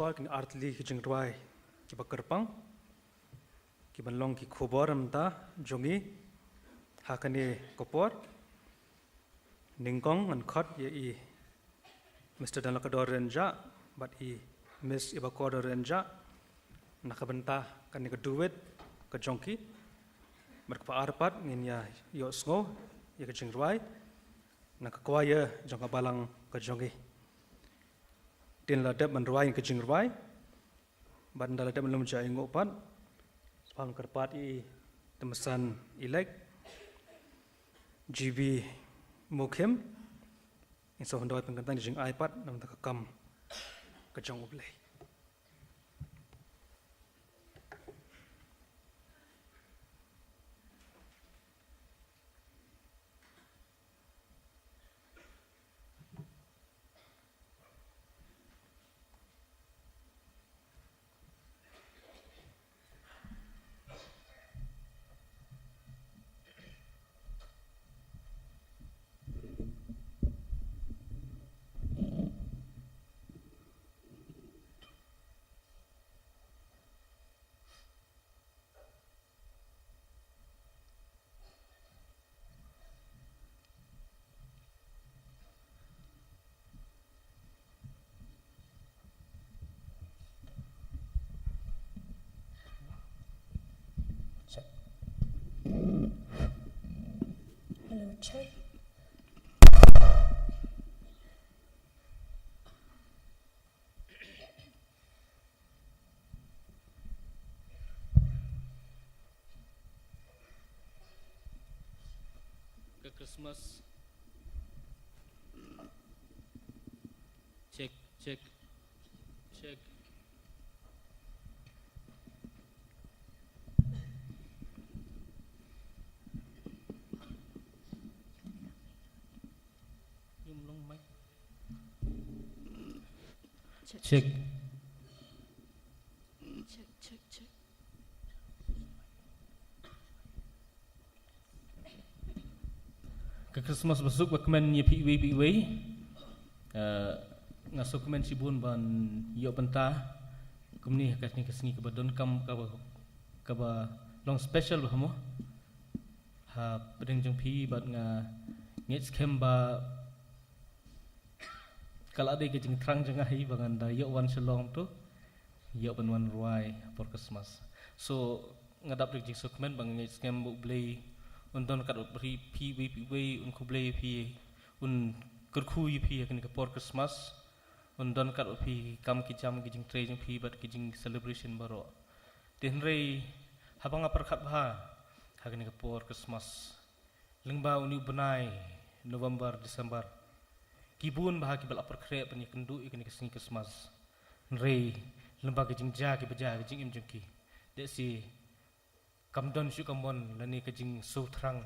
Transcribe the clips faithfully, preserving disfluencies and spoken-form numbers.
Por kine artylli ki jingrwai kiba kyrpang kiban long ki khubor mynta jong ngi ha kane ka por. Nyngkong ngan khot ïa i Mister Danlakador Rynjah bad i Miss Ibakor Rynjah na ka bynta kane ka duet ka jong ki. Bad kaba ar pat ngin ïa ïohsngew ïa ka jingrwai na ka kwaya jong ka balang ka jong ngi. Te ynda la dep ban rwai ïa ka jingrwai bad ynda la dep ban lum jia i nguh pat, sngewbha kyrpad ïa i Tymsan Ilek, G B Mukhim, in sa hynda pynkyntang jingaipat na ka kam ka jong U Blei. Check. Hello, check. Ka Christmas. Check, check, check. Yung long mic. Check. Check. Check, check, check. Ka Christmas ba suk ba kmen ïa phi iwei pa iwei. Eh, nga suk kmen shibun ban ïoh bynta kumne ha kane ka sngi kaba donkam, kaba, kaba long special ba mo. Ha pdeng jong phi bad nga ngeit skhem ba ka la dei ka jingthrang jong nga hi ba ngan da ïoh wan sha long to ïoh ban wan rwai ha por Christmas. So nga dap da ka jingsuk kmen ba nga ngeit skhem ba U Blei un don katba phi, phi iwei pa iwei, un khublei ïa phi, un kyrkhu ïa phi ha kane ka por Christmas. Un don katba phi, ki kam ki jam, ki jingtrei jong phi bad ki jing celebration baroh. Te hynrei haba nga pyrkhat bha ha kane ka por Christmas, lyngba une u bnai November, December, ki bun bha kiba la pyrkhat ban ïakynduh ïa kane ka sngi Christmas. Hynrei lyngba ki jingjia kiba jia ha ka jingim jong ki, lehse kam don shuh ka mon lane ka jingsngewthrang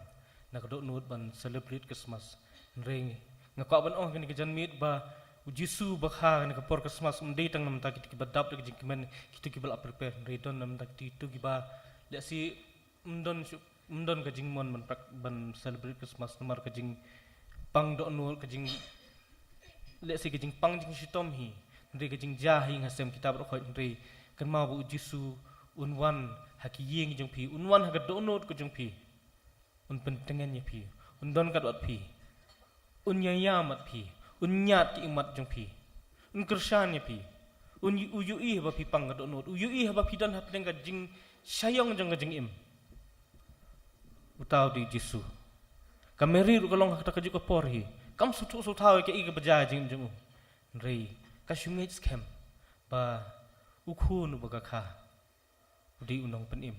na ka dohnud ban celebrate Christmas. Hynrei nga kwah ban ong ha kane ka janmiet ba U Jisu ba kha ha kane ka por Christmas um dei tang na bynta kito kiba dap da ka jingkmen, kito kiba la prepare, hynrei don na bynta kito kiba lehse ym don shuh, ym don ka jingmon ban prak-, ban celebrate Christmas namar ka jingpang dohnud, ka jing, lehse ka jingpang jingshitom hi, hynrei ka jingjia hi nga sngew kita baroh khoit, hynrei kynmaw ba U Jisu un wan ha ki ïing jong phi, un wan ha ka dohnud ka jong phi, un pyntngen ïa phi, un don katwad phi, un ïaïam mat phi, un ñiad ki imat jong phi, un kyrshan ïa phi, un ï-, u ïohi haba phi pang ka dohnud, u ïohi haba phi don hapdeng ka jingshah ïong jong ka jingim. Uta u dei U Jisu. Ka Mary ruh ka long ha kata ka juh ka por hi kam sngewthuh sngewthaw ïa kaei kaba jia ha jingim jong u. Hynrei ka shu ngeit skhem ba U Khun uba ka kha u dei U Nongpynim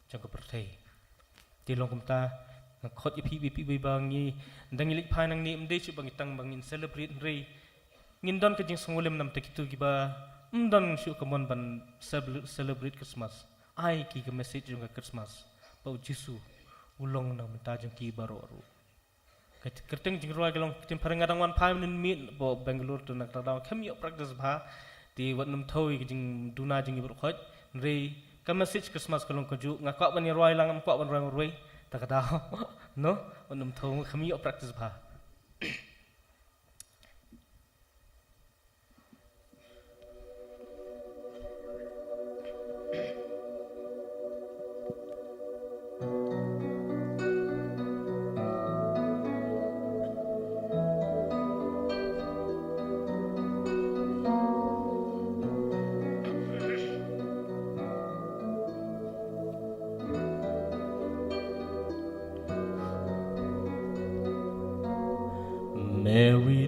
jong ka pyrthei. Te long kumta nga khot ïa phi iwei pa iwei ba ngi, ynda ngi leit phai nangne, ym dei shuh ba ngi tang ba ngin celebrate, hynrei ngin don ka jingsngewlem na bynta kito kiba ym don shuh ka mon ban cel-, celebrate Christmas. Ai ki ka message jong ka Christmas ba U Jisu u long na bynta jong ki baroh ruh. Ka kyrteng jingrwai ka long Ktien Phareng. Nga dang wan phai mynmiet hapoh Bangalore to na kata ka daw khlem ïoh practice bha. Te wat nym thew ïa ka jingduna jong ngi baroh khoit. Hynrei ka message Christmas ka long kajuh, nga kwah ban ïa rwai lang, ngam kwah ban rwai marwei. Ta ka daw. No? Wat nym thew, khlem ïoh practice bha.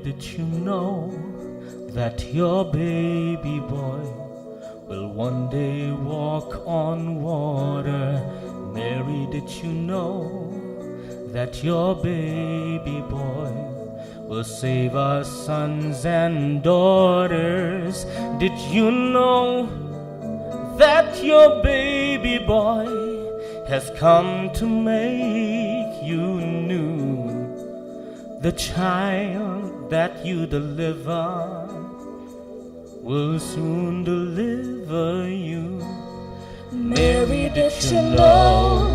Did you know that your baby boy will one day walk on water? Mary, did you know that your baby boy will save our sons and daughters? Did you know that your baby boy has come to make you new? The child that you deliver will soon deliver you. Mary, did you know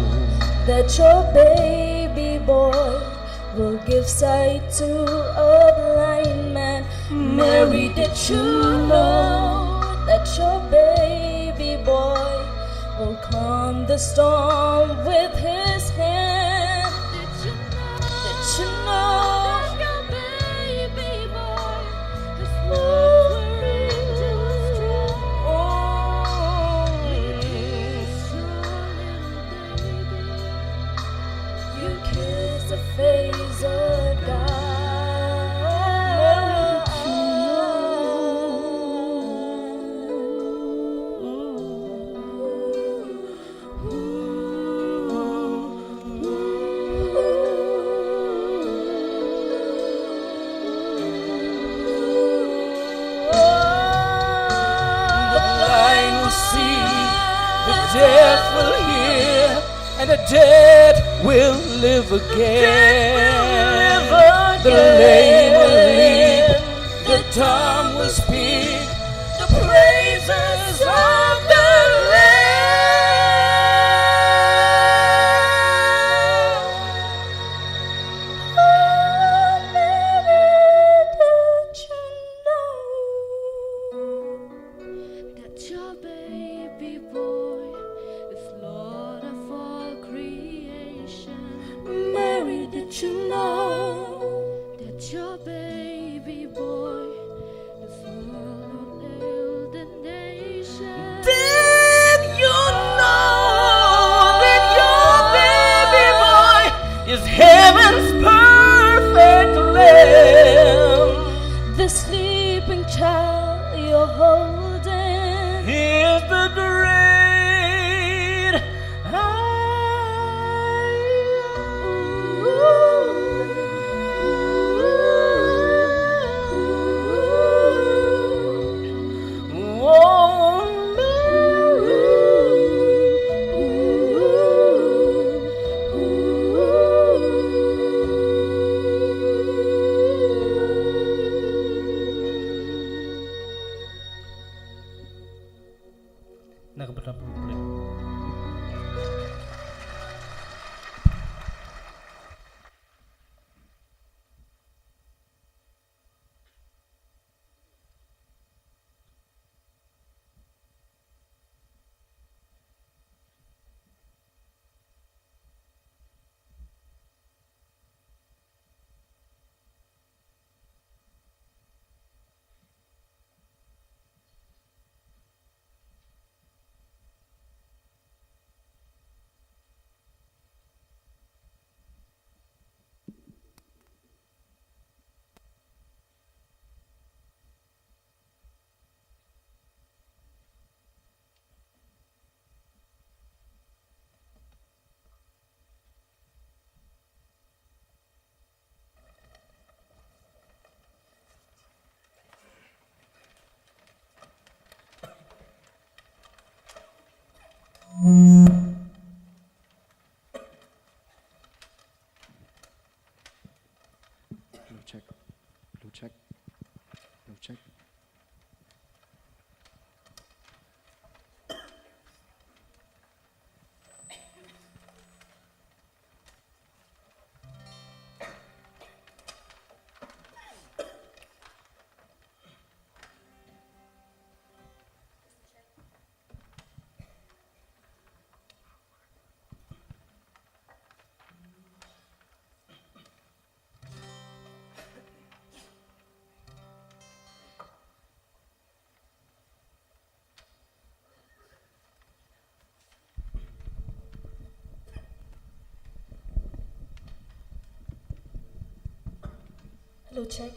that your baby boy will give sight to a blind man? Mary, did you know that your baby boy will calm the storm with his hand? Did you know that your baby boy, his words were angels' tone? Oh, when he kissed your little baby, you kissed the face of God. The blind will see, the deaf will hear, and the dead will live again. The lame will leap, the dumb will speak, the praises of the Lamb. Oh, Mary, did you know that your baby boy is Lord of all creation? Mary, did you know that your baby boy is Lord of all the nations? Did you know that your baby boy is heaven's perfect lamb? The sleeping child you're holding is the great I Am. Oh, Mary. Na ka bynta phi. Blue check. Blue check. Blue check. Hello, check.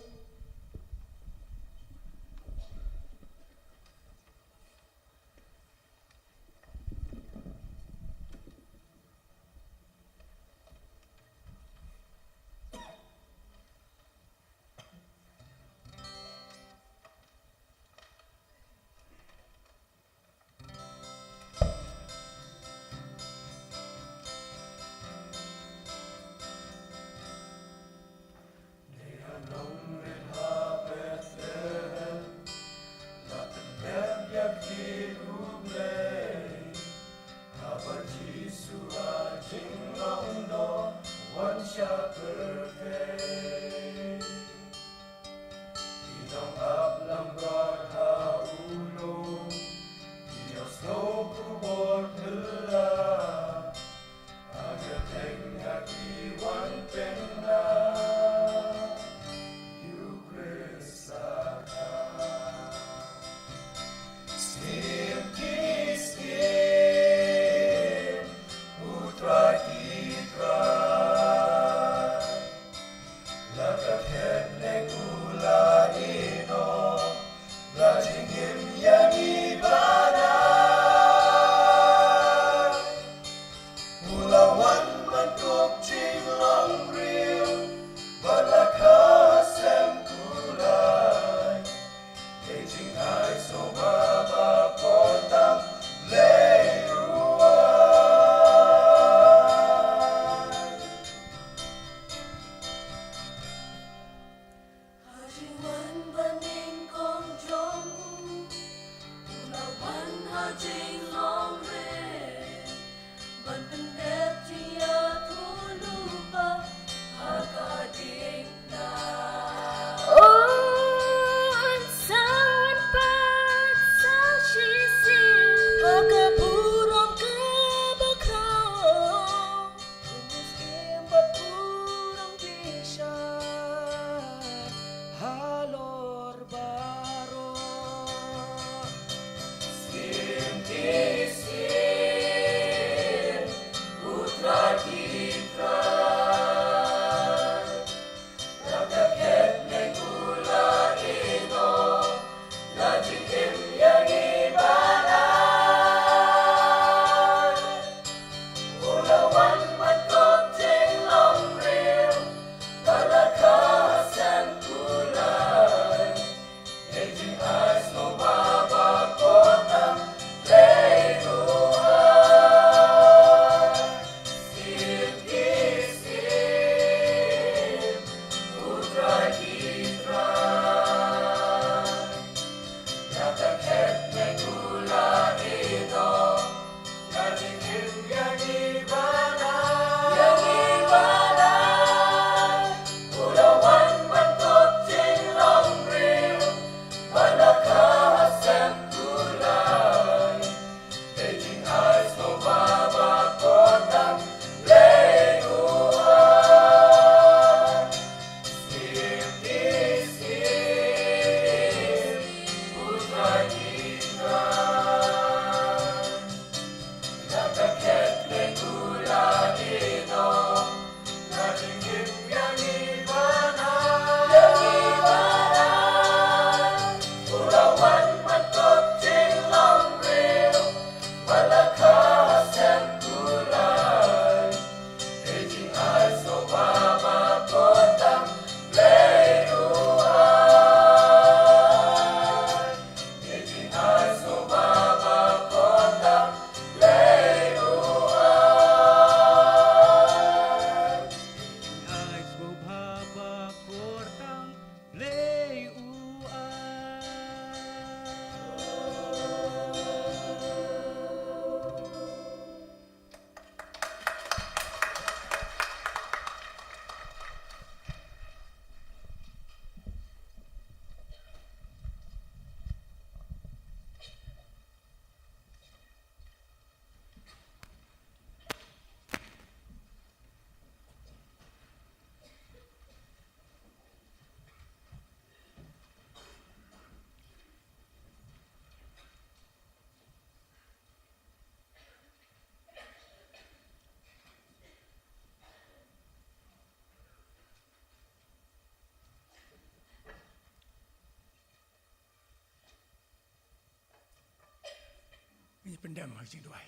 Pyndem ha ka jingduwai.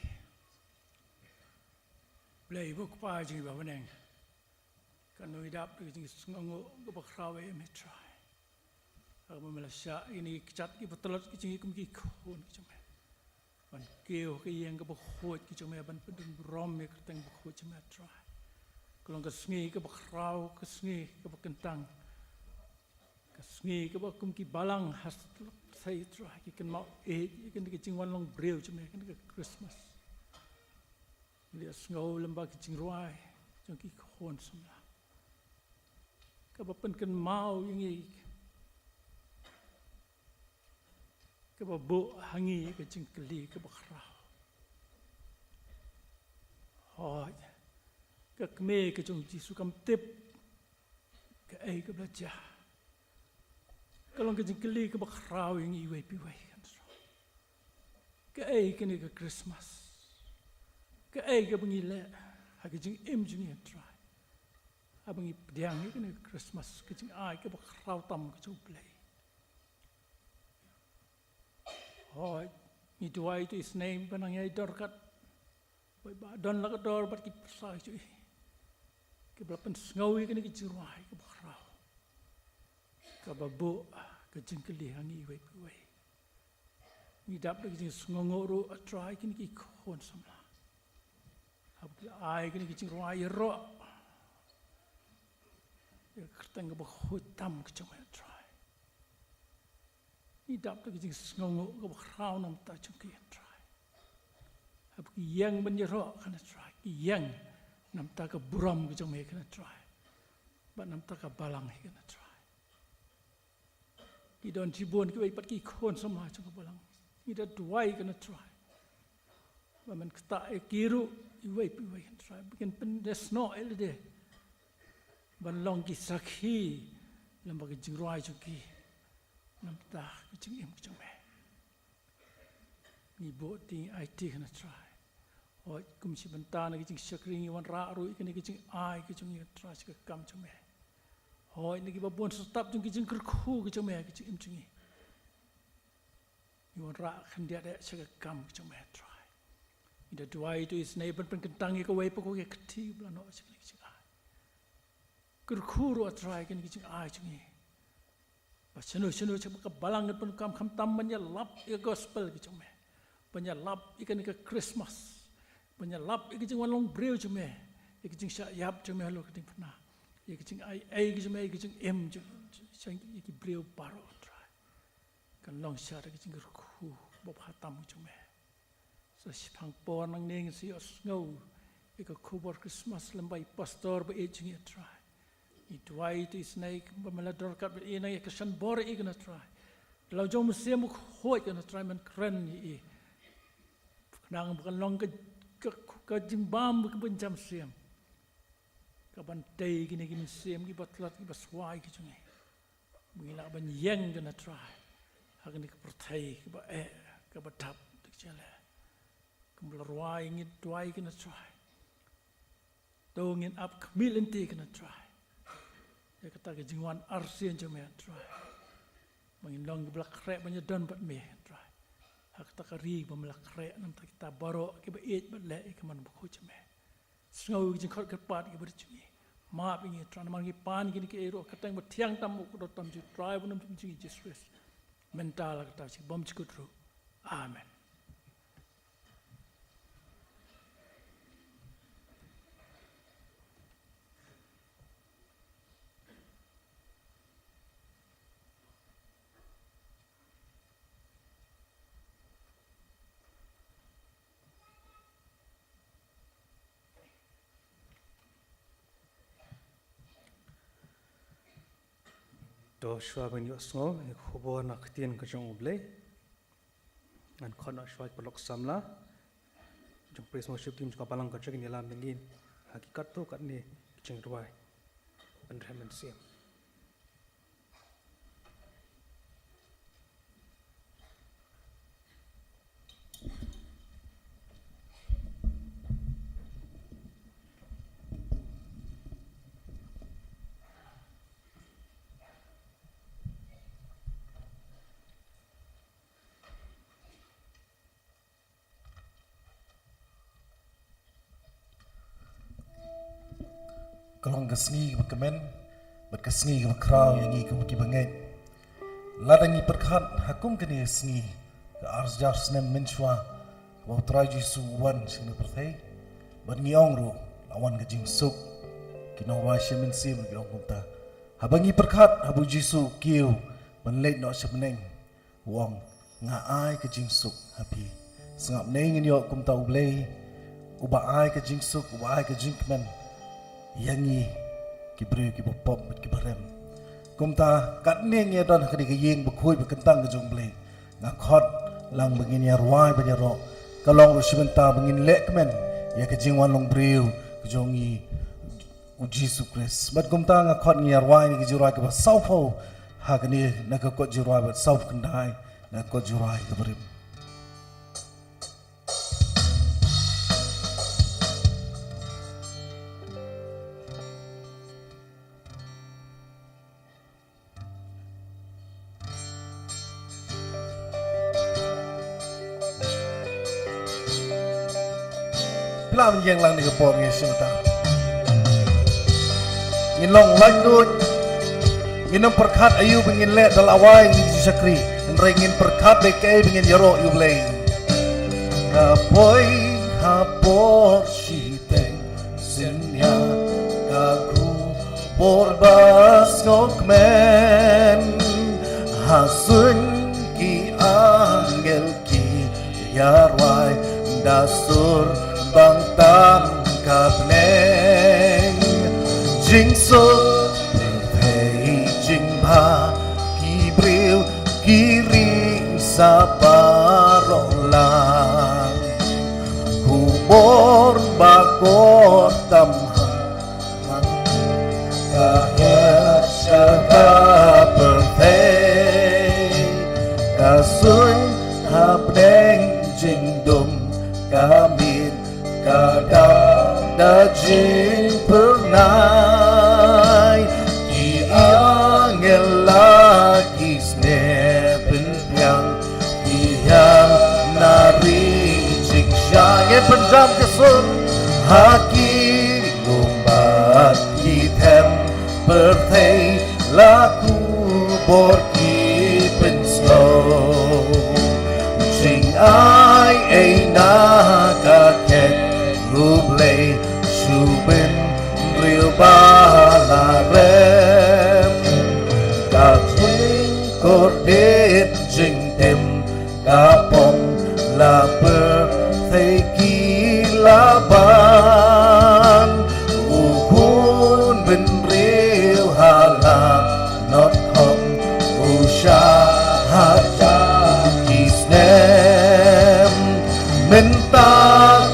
Blei bad Kpa jong ngi ba ha bneng, kano ngi dap da ka jingsngewnguh kaba khraw ïa me Trai. Haba me la shah ïa kine ki kjat kiba tlot ki jong ngi kum ki khun ki jong me, ban kiew ha ka ïing kaba khuid ki jong me, ban pyndon burom ïa ka kyrteng bakhuid jong me Trai. Ka long ka sngi kaba khraw, ka sngi kaba kyntang, ka sngi kaba kum ki balang ha satlak pyrthei Trai ki kynmaw ïeit ïa kane ka jingwan long briew jong me, kane ka Christmas. Ngi la sngew lem bad ki jingrwai jong ki khun samla, kaba pynkynmaw ïa ngi, kaba buh ha ngi ka jingkylli kaba khraw. Hooid, ka kmie ka jong u Jisu kam tip kaei kaba la jia. Ka long ka jingkylli kaba khraw ïa ngi iwei pa iwei, kan sa. Kaei kane ka Christmas? Kaei kaba ngi leh ha ka jingim jong ngi, Trai, haba ngi pdiang ïa kane ka Christmas, ka jingai kaba khraw tam ka jong U Blei? Hooid, ngi duwai to isynei ba nang ïai dor kat, ba, ba don la ka dor bad ki pyrsa ki jong i, kiba la pynsngew ïa kane ka jingrwai kaba khraw, kaba buh ka jingkylli ha ngi iwei pa iwei. Ngi dap da ka jingsngewnguh ruh, A Trai, kine ki khun samla, haba ki la ai kine ki jingrwai ïaroh ïa ka kyrteng kaba khuid tam ka jong me, A Trai. Ngi dap da ka jingsngewnguh kaba khraw namar jong ki, A Trai. Haba ki ïeng ban ïaroh, kan, A Trai, ki ïeng namar ka burom ka jong me, kan, A Trai, bad namar ka balang hi, kan, A Trai. Ki don shibun kiwei pat ki khun samla jong ka balang. Ngi da duwai, kan, A Trai, ba men ktah ïa ki ruh iwei pa iwei, kan, A Trai, ba kin pyndesnoh ïa lade ban long ki sakhi lem bad ka jingrwai jong ki namar ka jingim ka jong me. Ngi buh ti, ngi aiti, kan, A Trai. Hooid, kum shi bynta na ka jingshakri, ngi wanrah ruh ïa kane ka jingai ka jong ngi, A Trai, sha ka kam jong me. Hooid, na kiba bun syrtap jong ki jingkyrkhu ka jong me ha ka jingim jong ngi, ngi wanrah khyndiat eh sha ka kam ka jong me, A Trai. Ngi da duwai to isynei ban pynkyntang ïa kawei pa kawei ka kti ba la noh sha kane ka jingai. Kyrkhu ruh, A Trai, kane ka jingai jong ngi, ba shano shano shabar ka balang kan pyndonkam khamtam ban ïalap ïa ka gospel ka jong me, ban ïalap ïa kane ka Christmas, ban ïalap ïa ka jingwan long briew jong me, ïa ka jingshah ïap jong me halor ka diengphna, ïa ka jingai ei ka jong me, ïa ka jingim jong, jong, ïa ki briew baroh, A Trai. Kan long sha ka jingkyrkhu ba bha tam ka jong me. Sa shiphang por nangne ngin sa ïohsngew ïa ka khubor Christmas lem bad i pastor ba ïeit jong ngi, A Trai. Ngi duwai to isynei ba me la dor kat bad i, nang ïa ka shan bor ïa i, kan, A Trai. Da la u jong u Mynsiem Bakhuid, kan, A Trai, men kren ïa i. Khnang ba kan long ka, ka, ka jingbam ba ka bynjam siem, kaban tei kine ki mynsiem kiba tlot, kiba swai ki jong ngi, ba ngin lah ban ïeng, kan, A Trai, ha kane ka pyrthei kaba eh, kaba dap da ka jingleh. Kumba la rwai, ngi duwai, kan, A Trai, to ngin ap khmih lynti, kan, A Trai, ïa kata ka jingwan arsien jong me, A Trai, ba ngin long kiba la khreh ban ïadon bad me, A Trai, ha kata ka ri ba me la khreh namar kita baroh kiba ïeit bad leh ïa ka mon bakhuid jong me. Sngew ïa ka jingkhot kyrpad kiba rit jong ngi. Map ïa ngi, A Trai, namar ngi pan kine kiei ruh ha ka kyrteng ba thiang tam bad kordor tam jong U Trai bad U Nongpynim jong ngi Jisu Khrist. Mynta, la katta, shi bymjukut ruh. Amen. To shuwa ban ïohsngew ïa ka khubor na ka ktien ka jong U Blei, ngan khot noh shuwa ki paralok samla jong Praise Worship Team jong ka Balang Kynrad, kin ïalam bad ngi ha ki katto katne ki jingrwai. Pynrhem mynsiem. Ka long ka sngi kaba kmen bad ka sngi kaba khraw ïa ngi kum kiba ngeit. Lada ngi pyrkhat ha kum kane ka sngi, ka arhajar snem mynshuwa kaba U Trai Jisu u wan sha kane ka pyrthei, bad ngi ong ruh la wan ka jingsuk. Ki nongrwai Shimet Siem ki ong kumta. Haba ngi pyrkhat haba U Jisu u kiew ban leit noh sha bneng, u ong, nga ai ka jingsuk ha phi. Sngap, ngin ïoh kumta U Blei uba ai ka jingsuk, uba ai ka jingkmen ïa ngi ki briew kiba pop bad kiba rem. Kumta katne ngi don ha kane ka ïing bakhuid bakyntang ka jong U Blei, nga khot lang ba ngin ïa rwai ban ïaroh. Ka long ruh shi bynta ba ngin leh kmen ïa ka jingwan long briew ka jong ngi, U Jisu Khrist. Bad kumta nga khot ngi ïa rwai ïa ka jingrwai kaba sawphew ha kane na ka kot jingrwai bad sawphew khyndai na ka kot jingrwai kaba rim. Phi lah ban ïeng lang ha kane ka por, ngi sngewthuh. Ngin long laitluid. Ngin ym pyrkhat aïu ba ngin leh da lawei ngin shakri. Hynrei ngin pyrkhat da kaei ba ngin ïaroh ïa U Blei. Ka poi ha por shiteng synñia ka khubor ba sngewkmen. Ha suiñ ki angel ki ïa rwai da sur bang tam ka bneng. Jingsuk pyrthei jingbha ki briew ki ring sa baroh lang. Khubor bakor tam ha ka ïa sha ka pyrthei. Ka suiñ ha bneng jingdum ka miet ka dap da jingpyrnai. Ki angel la ki sngewbha pynbiang ki ïa nari jingshai. Ngin pynjam ka sur ha ki lum bad ki them pyrthei la khubor ki pynsngew. Jingai ei na ka khet U Blei shu bynriew ba la rem. Ka jingkordit jingtim ka pom la pyrthei ki la ban. U khun bynriew ha la nod hok u shah ha ki snem. Mynta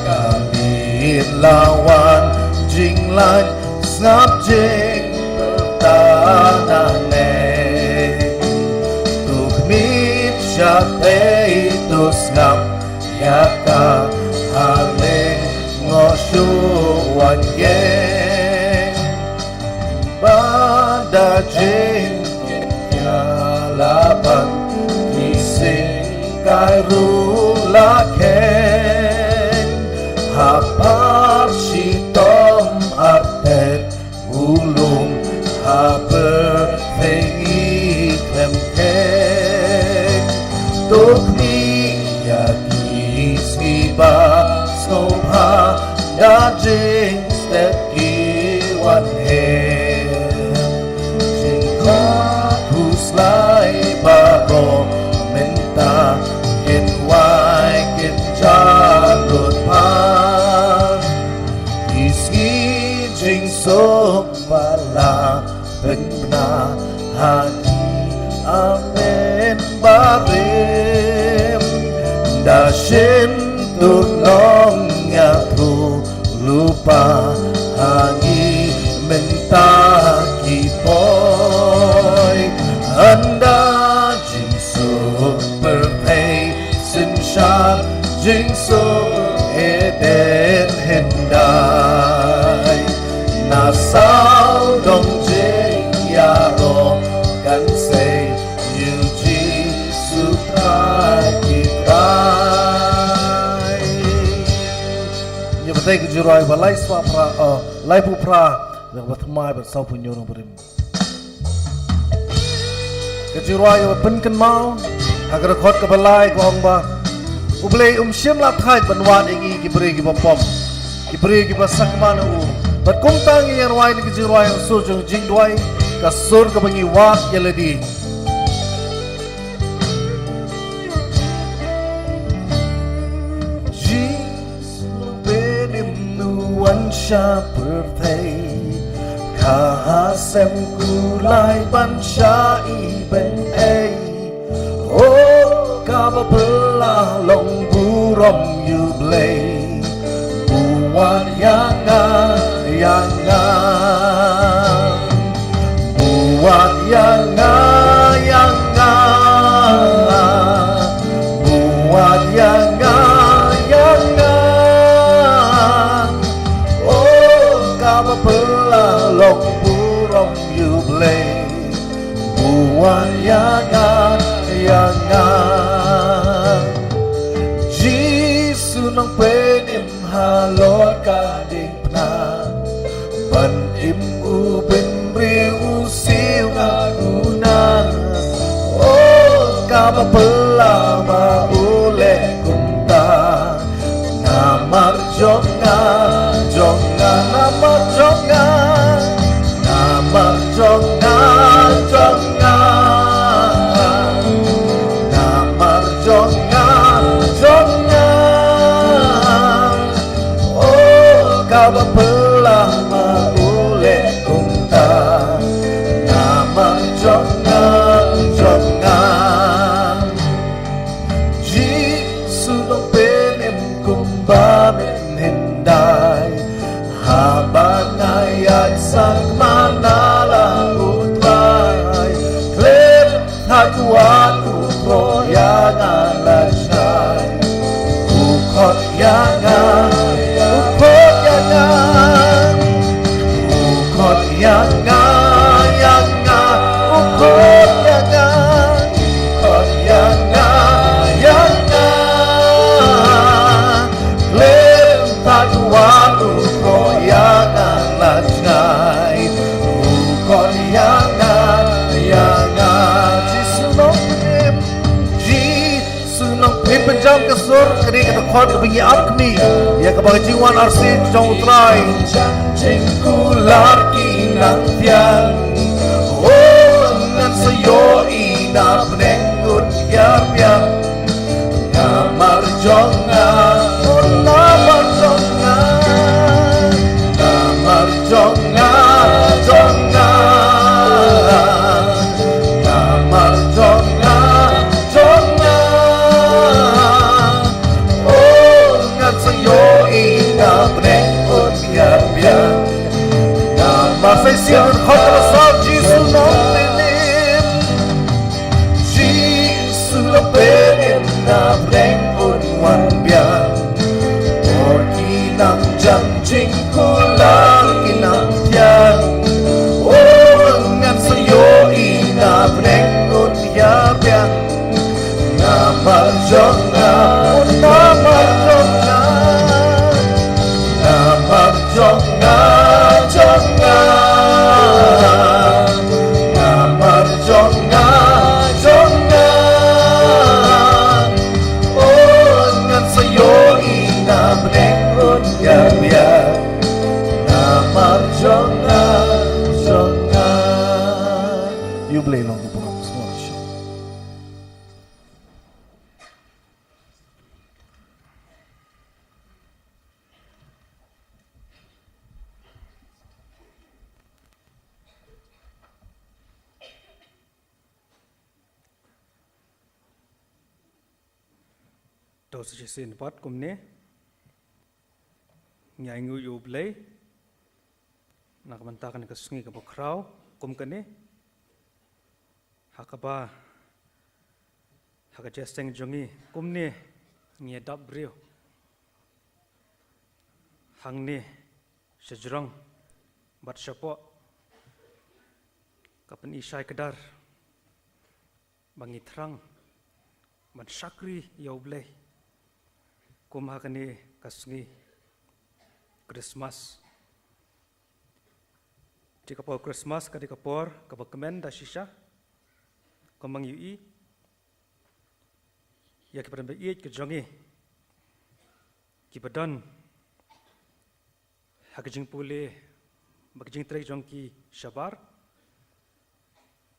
ka miet la wan jinglait, sngap jingpyrta nangne. To khmih shatei to sngap ïa ka ha lyngngoh shuh wan ïeng. Ba da jingkynja la ban, ki sing kai ruh la kheiñ. Ha par shitom artet u lum ha pyrthei ngi khlem kheiñ. To khmih ïa ki sngi ba sngewbha, da jingstep ki wan heh. Jingkhot khuslai baroh mynta kin wai kin jalur pan. Ki sngi jingsuk ba la pynbna ha ki amen barim. Da shin tu nong ïathuh lypa ha ngi mynta ki poi. Ynda jingsuk pyrthei synshar, jingsuk Eden hyndai. Na sawdong jingïaroh kan sei ïa U Jisu Khrist ki Trai. Ïa, batai ka jingrwai ba lai spah phra, oh, laiphew phra. Dang ba thymmai bad sawphew hynñiew nong barim. Ka jingrwai kaba pynkynmaw ha ka dkhot kaba lai ka ong ba U Blei um shym la thait ban wad ïa ngi ki briew kiba pop, ki briew kiba sakma na u. Bad kumta ngi ïa rwai na ka jingrwai ha ka sur jong jingduwai, ka sur kaba ngi wad ïa lade. Jisu Nongpynim, u wan sha pyrthei, ka ha sem kulai ban shah ibeiñ ei. O kaba phylla long burom ïa U Blei, u wad ïa nga, ïa nga. U wad ïa nga, ïa nga. U wad ïa nga, ïa nga. O kaba phylla long burom ïa U Blei, u wad ïa nga, ïa nga. Jisu Nongpynim, halor ka diengphna ban im u bynriew, u siew ka kuna. O kaba phylla ba u leh kumta. Namar jong nga, jong nga, namar jong nga. Namar jong nga, jong nga. Namar jong nga, jong nga. O kaba phylla ba u leh kumta. Namar jong nga, jong nga. Jisu Nongpynim, kumba men hyndai, haba nga ïaid sakma na la U Trai. Khlem thait wat u khot ïa nga la jngai. U khot ïa nga, u khot ïa nga. U khot ïa nga, ïa nga. U khot ïa nga, u khot ïa nga, ïa nga. Khlem thait wat u khot ïa nga la jngai. U khot ïa nga, ïa nga. Jisu Nongpynim, Jisu Nongpynim. Pynjam ka sur, ka dei ka dkhot kaba ngi ap kmie ïa kaba ka jingwan arsien jong U Trai. Jingkular ki nongpyniaid, o ngan sa ïohi na bneng un ïa biang. Namar jong nga, oh, namar jong nga. Namar jong nga, jong nga. Namar jong nga, jong nga. Oh, ngan sa ïohi na bneng un ïa biang. Namar sa shisien khot ka la sah Jisu Nongpynim. Jisu Nongpynim, na bneng un wan biang. Por ki nang jan, jingkular ki nongpyniaid. Oh, ngan sa ïohi na bneng un ïa biang. Namar jong nga, oh, namar jong nga. Namar jong nga, jong nga. Namar jong nga, jong nga. Oh, ngan sa ïohi na bneng un ïa biang. Namar jong nga, jong nga. Ïa U Blei long ka burom sngewbha. To sa shisien pat kumne ngi ainguh ïa U Blei na ka bynta kane ka sngi kaba khraw kum kane. Ha kaba, ha ka jingïaseng jong ngi kumne ngi ïa dap briew hangne shajrong bad shapoh, ka pyni shai kdar ba ngi thrang ban shakri ïa U Blei kum ha kane ka sngi Christmas. Te ka por Christmas ka dei ka por kaba kmen da shisha. Kumba ngi ïohi ïa ki para baieit ka jong ngi kiba don ha ka jingpule bad ka jingtrei jong ki shabar.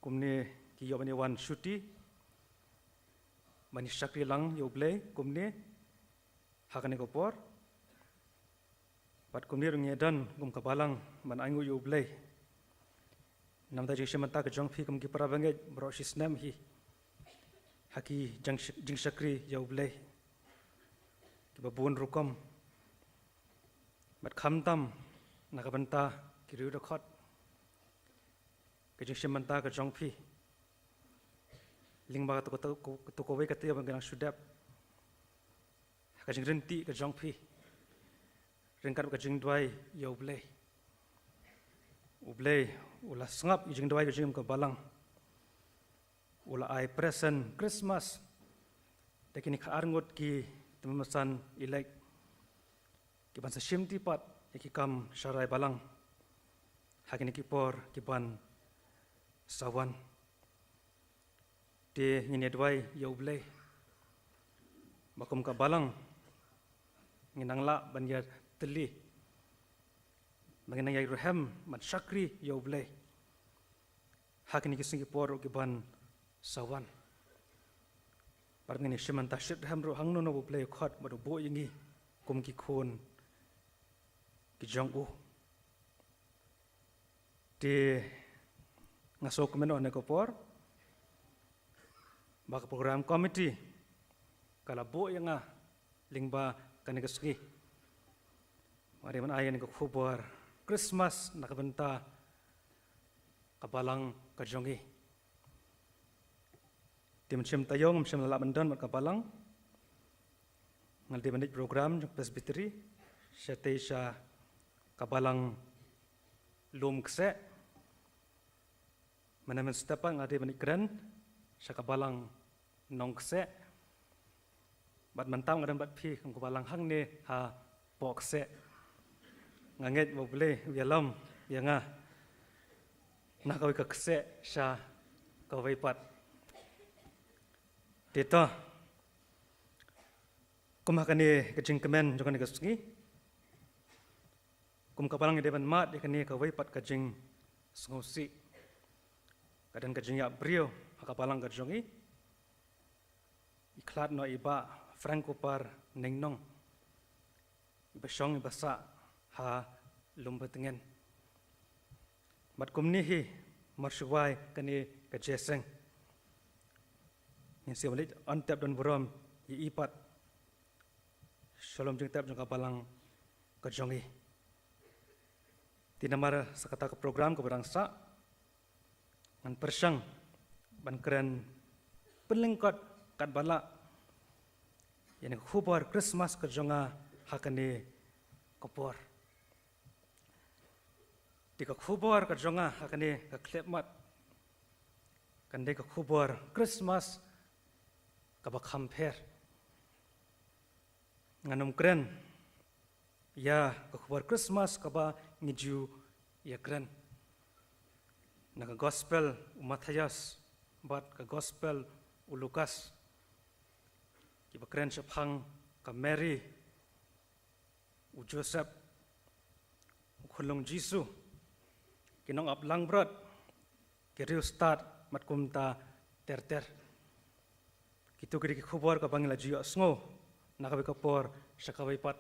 Kumne ki ïoh ban ïa wan shuti ban ïa shakri lang ïa U Blei kumne ha kane ka por. Bad kumne ruh ngi don kum ka balang ban ainguh ïa U Blei. Namar ka jingshim bynta ka jong phi kum ki para bangeit baroh shi snem hi ha ki jing, jingshakri ïa U Blei kiba bun rukom. Bad khamtam na ka bynta ki riewdkhot, ka jingshim bynta ka jong phi lyngba kato, kato, kato kawei ka taïew ba ngi dang shu dep, ha ka jingryntih ka jong phi ryngkat ka jingduwai ïa U Blei. U Blei u la sngap ïa ka jingduwai ka jong ka balang. U la ai present Christmas da kine khatar ngut ki tymmen basan ïaleit kiban sa shimti pat ïa ki kam sharai balang ha kine ki por kiban sa wan. Te ngin ïa duwai ïa U Blei ba kum ka balang ngin nang lah ban ïa tylli, ba ngin nang ïa rhem ban shakri ïa U Blei ha kine ki sngi ki por ruh kiban sa wan. Bad ngin ïa shim bynta shitrhem ruh hangno hangno ba U Blei u khot bad u buh ïa ngi kum ki khun ki jong u. Te nga sngewkmen ha kane ka por ba ka program committee ka la buh ïa nga lyngba kane ka sngi. Nga dei ban ai ïa kane ka khubor Christmas na ka bynta ka balang ka jong ngi. Te mynshem taïew ngam shym la lah ban don bad ka balang. Nga la dei ban leit program jong Presbytery shatei sha ka balang Lum Kseh. Mynne mynstep pat nga la dei ban leit kren sha ka balang Nongkseh. Bad mynta nga don bad phi kum ka balang hangne ha Pohkseh. Nga ngeit ba U Blei u ïalam ïa nga na kawei ka kseh sha kawei pat. Te to, kum ha kane ka jingkmen jong kane ka sngi, kum ka balang ngi dei ban mad ïa kane kawei pat ka jingsngewsih. Ka don ka jingïap briew ha ka balang ka jong ngi. I khlad noh i Bah Frank Kupar Neingnong, iba shong iba sah ha Lumbetngen. Bad kumne hi mar shuwa ïa kane ka jingïaseng, ngin sa wan leit wan tep don burom ïa i pat sha lum jingtep jong ka balang ka jong ngi. Te namar sa kata ka program kaba dang sah, ngan pyrshang ban kren pynlyngkot katba lah ïa kane ka khubor Christmas ka jong nga ha kane ka por. Te ka khubor ka jong nga ha kane ka khyllipmat kan dei ka khubor Christmas kaba kham pher. Ngan ym kren ïa ka khubor Christmas kaba ngi ju ïakren na ka Gospel u Mathaios bad ka Gospel u Lukas, kiba kren shaphang ka Mary, u Joseph, u khunlung Jisu, ki nongap langbrot, ki riewstad bad kumta ter ter. Kito ki dei ki khubor kaba ngi la ju ïohsngew na kawei ka por sha kawei pat.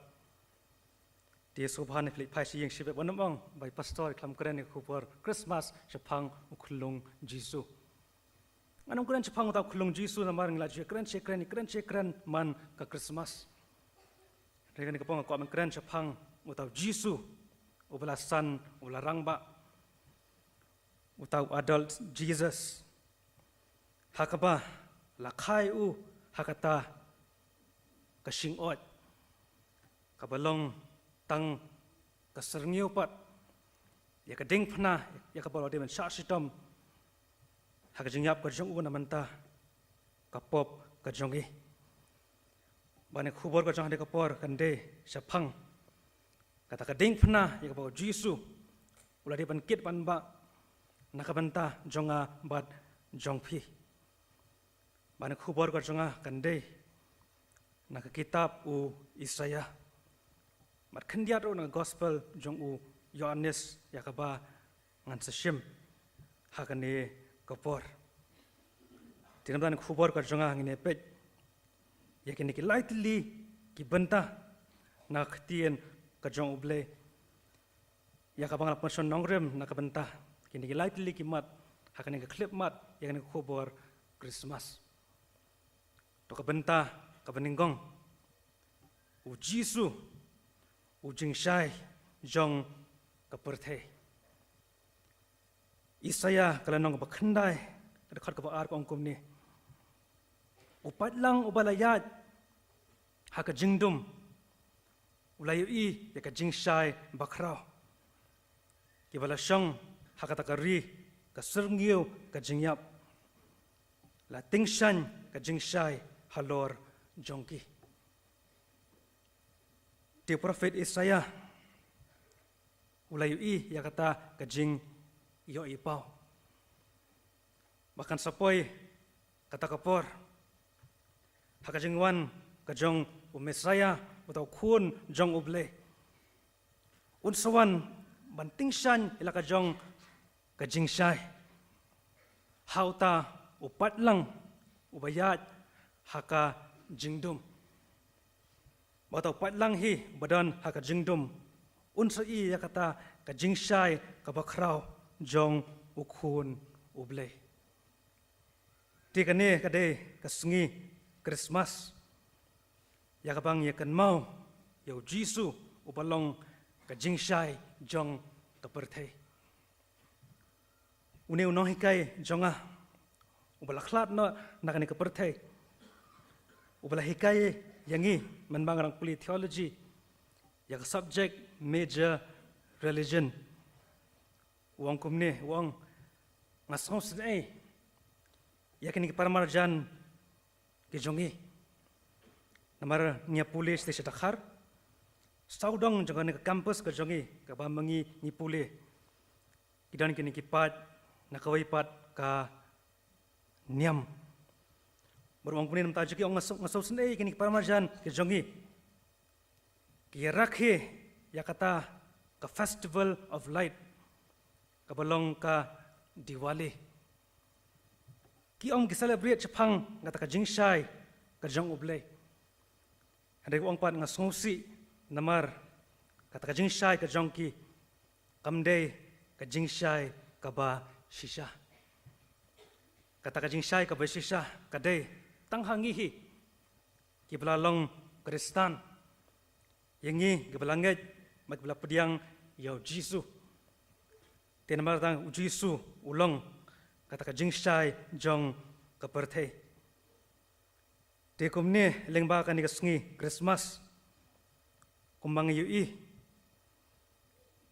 Te sngewbha ne phi leit phai sha ïing shibit, wat nym ong ba i pastor i khlem kren ïa ka khubor Christmas shaphang u khunlung Jisu. Ngan ym kren shaphang uta u khunlung Jisu namar ngi la ju kren shi kren, kren shi kren man ka Christmas. Hynrei kane ka por nga kwah ban kren shaphang uta u Jisu uba la san, uba la rangbah, uta u adult Jesus, ha kaba la kha ïa u ha kata ka shingoit kaba long tang ka syrngiew pat ïa ka diengphna ïa kaba u la dei ban shah shitom ha ka jingïap ka jong u na ka bynta ka pop ka jong ngi. Bad kane ka khubor ka jong kane ka por kan dei shaphang kata ka diengphna ïa kaba u Jisu u la dei ban kit ban bah na ka bynta jong nga bad jong phi. Bad ka khubor ka jong nga kan dei na ka kitab u Isaiah, bad khyndiat ruh na ka gospel jong u Ïoannis, ïa kaba ngan sa shim ha kane ka por. Te namar ka khubor ka jong nga ngin ïa peit ïa kine ki lai tylli ki bynta na ka ktien ka jong U Blei, ïa kaba nga la pynshong nongrim na ka bynta kine ki lai tylli ki mat ha kane ka khyllipmat ïa kane ka khubor Christmas. To ka bynta kaba nyngkong, U Jisu, u jingshai jong ka pyrthei. Isaiah ka lynnong kaba khyndai, ka dkhot kaba ar ka ong kumne: U paidlang uba la ïaid ha ka jingdum u la ïohi ïa ka jingshai bakhraw. Kiba la shong ha kata ka ri ka syrngiew ka jingïap, la tyngshaiñ ka jingshai halor jong ki. Te u prophet Isaiah u la ïohi ïa kata ka jingïohipaw ba kan sa poi kata ka por ha ka jingwan ka jong u Messiah, uta u Khun jong U Blei. Un sa wan ban tyngshaiñ ïa la ka jong ka jingshai ha uta u paidlang uba ïaid ha ka jingdum. Ba uta u paidlang hi ba don ha ka jingdum un sa ïohi ïa kata ka jingshai kaba khraw jong u Khun U Blei. Te kane ka dei ka sngi Christmas ïa kaba ngi ïa kynmaw ïa U Jisu uba long ka jingshai jong ka pyrthei. Une u nonghikai jong nga uba la khlad noh na kane ka pyrthei, uba la hikai ïa ngi mynba nga dang pule theology ïa ka subject major religion, u ong kumne, u ong: Nga sngewsynei ïa kine ki paramarjan ki jong ngi. Namar ngi ïa pule sha Dkhar, sawdong jong kane ka campus ka jong ngi kaba ma ngi ngi pule, ki don kine ki paid na kawei pat ka niam. Bad u ong kumne, namar ta jong ki, ong, nga sngewsynei ïa kine ki paramarjan ki jong ngi. Ki ïarakhe ïa kata ka Festival of Light kaba long ka Diwali. Ki ong ki celebrate shaphang kata ka jingshai ka jong U Blei. Hynrei u ong pat, nga sngewsih namar kata ka jingshai ka jong ki kam dei ka jingshai kaba shisha. Kata ka jingshai kaba shisha ka dei tang ha ngi hi kiba la long Khristan, ïa ngi kiba la ngeit bad kiba la pdiang ïa U Jisu. Te namar tang U Jisu u long kata ka jingshai jong ka pyrthei. Te kumne lyngba kane ka sngi Christmas, kumba ngi ïohi,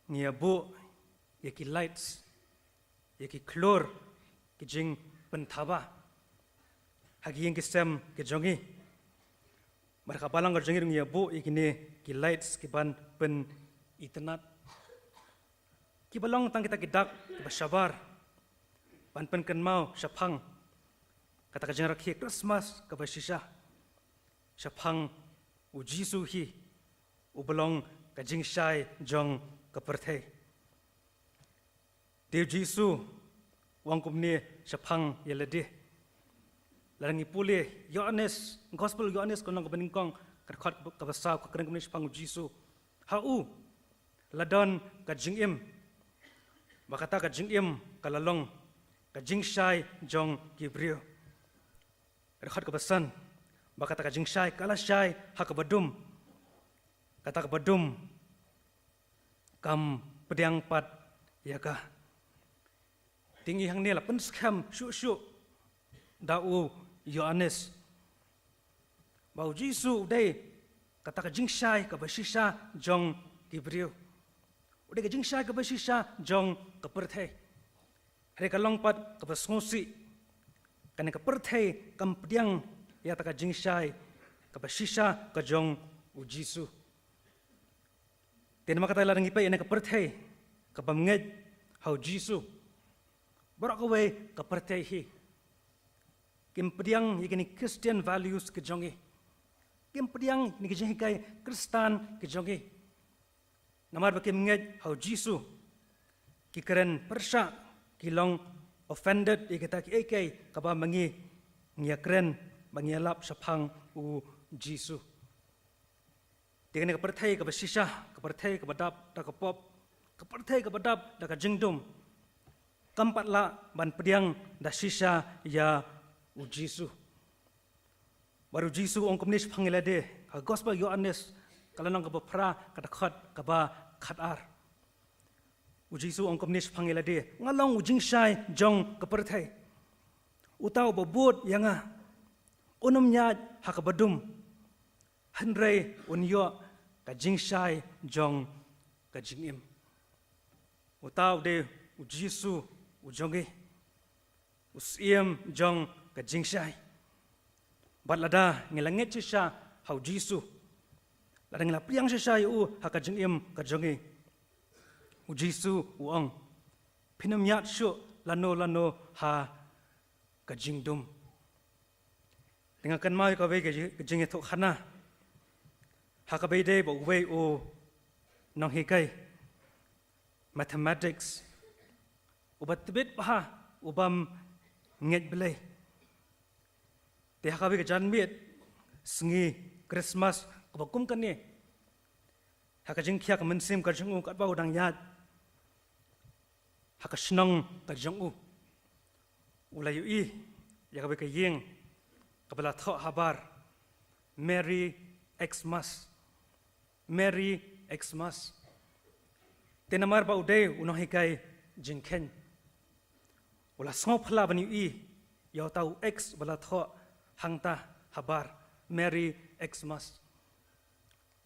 ngi ïa buh ïa ki lights, ïa ki khlur, ki jingpynthaba ha ki ïing ki sem ki jong ngi. Bad ha ka balang ka jong ngi ruh ngi ïa buh ïa kine ki lights ki ban pynitynnad, kiba long tang kita ki dak kiba shabar ban pynkynmaw shaphang kata ka jingrakhe Christmas kaba shisha shaphang U Jisu hi uba long ka jingshai jong ka pyrthei. Te U Jisu u ong kumne shaphang ïa lade. Lada ngi pule Ïoannis, Gospel Ïoannis ka lynnong kaba nyngkong, ka dkhot kaba saw, ka kren kumne shaphang U Jisu: Ha u la don ka jingim, ba kata ka jingim ka la long ka jingshai jong ki briew. Dkhot kaba san: Ba kata ka jingshai ka la shai ha kaba dum, kata kaba dum kam pdiang pat ïa ka. Te ngi hangne la pynskhem shuh shuh da u Ïoannis ba U Jisu u dei kata ka jingshai kaba shisha jong ki briew. U dei ka jingshai kaba shisha jong ka pyrthei. Hynrei ka long pat kaba sngewsih, kane ka pyrthei kam pdiang ïa kata ka jingshai kaba shisha ka jong U Jisu. Te namar kata lada ngi peit ïa kane ka pyrthei kaba ngeit ha u Jisu. Baroh kawei ka pyrthei hi kim pdiang ïa kine Christian values ki jong ngi. Kim pdiang ïa kine ki jinghikai Khristan ki jong ngi. Namar ba kim ngeit ha u Jisu, ki kren pyrshah, ki long offended ïa kita kiei kiei kaba ma ngi ngi ïa kren, ba ngi ïa lap shaphang u Jisu. Te kane ka pyrthei kaba shisha, ka pyrthei kaba dap da ka pop, ka pyrthei kaba dap da ka jingdum, kam pat lah ban pdiang da shisha ïa u Jisu. Bad u Jisu u ong kumne shaphang ïa lade, ha Gospel Ïoannis, ka lynnong kaba phra, ka dkhot kaba khatar. U Jisu u ong kumne shaphang ïa lade, nga long u jingshai jong ka pyrthei. Uta uba bud ïa nga, un ym ïaid ha kaba dum, hynrei un ïoh ka jingshai jong ka jingim. Uta u dei u Jisu u jong ngi, u Syiem jong ka jingshai. Bad lada ngi la ngeit shisha ha u Jisu, lada ngi la pdiang shisha ïa u ha ka jingim ka jong ngi, u Jisu u ong, phin ym ïaid shuh lano lano ha ka jingdum. Te nga kynmaw ïa kawei ka ji-, ka jingïathuhkhana ha kaba ïadei bad uwei u nonghikai mathematics uba tbit bha, u bym ngeit Blei. Te ha kawei ka janmiet sngi Christmas kaba kum kane, ha ka jingkhia ka mynsiem ka jong u katba u dang ïaid ha ka shnong ka jong u, u la ïohi ïa kawei ka ïing kaba la thoh habar, Merry Xmas. Merry Xmas. Te namar ba u dei u nonghikai jingkheiñ, u la sngewphylla ban ïohi ïa uta u X ba la thoh hangta habar, Merry Xmas.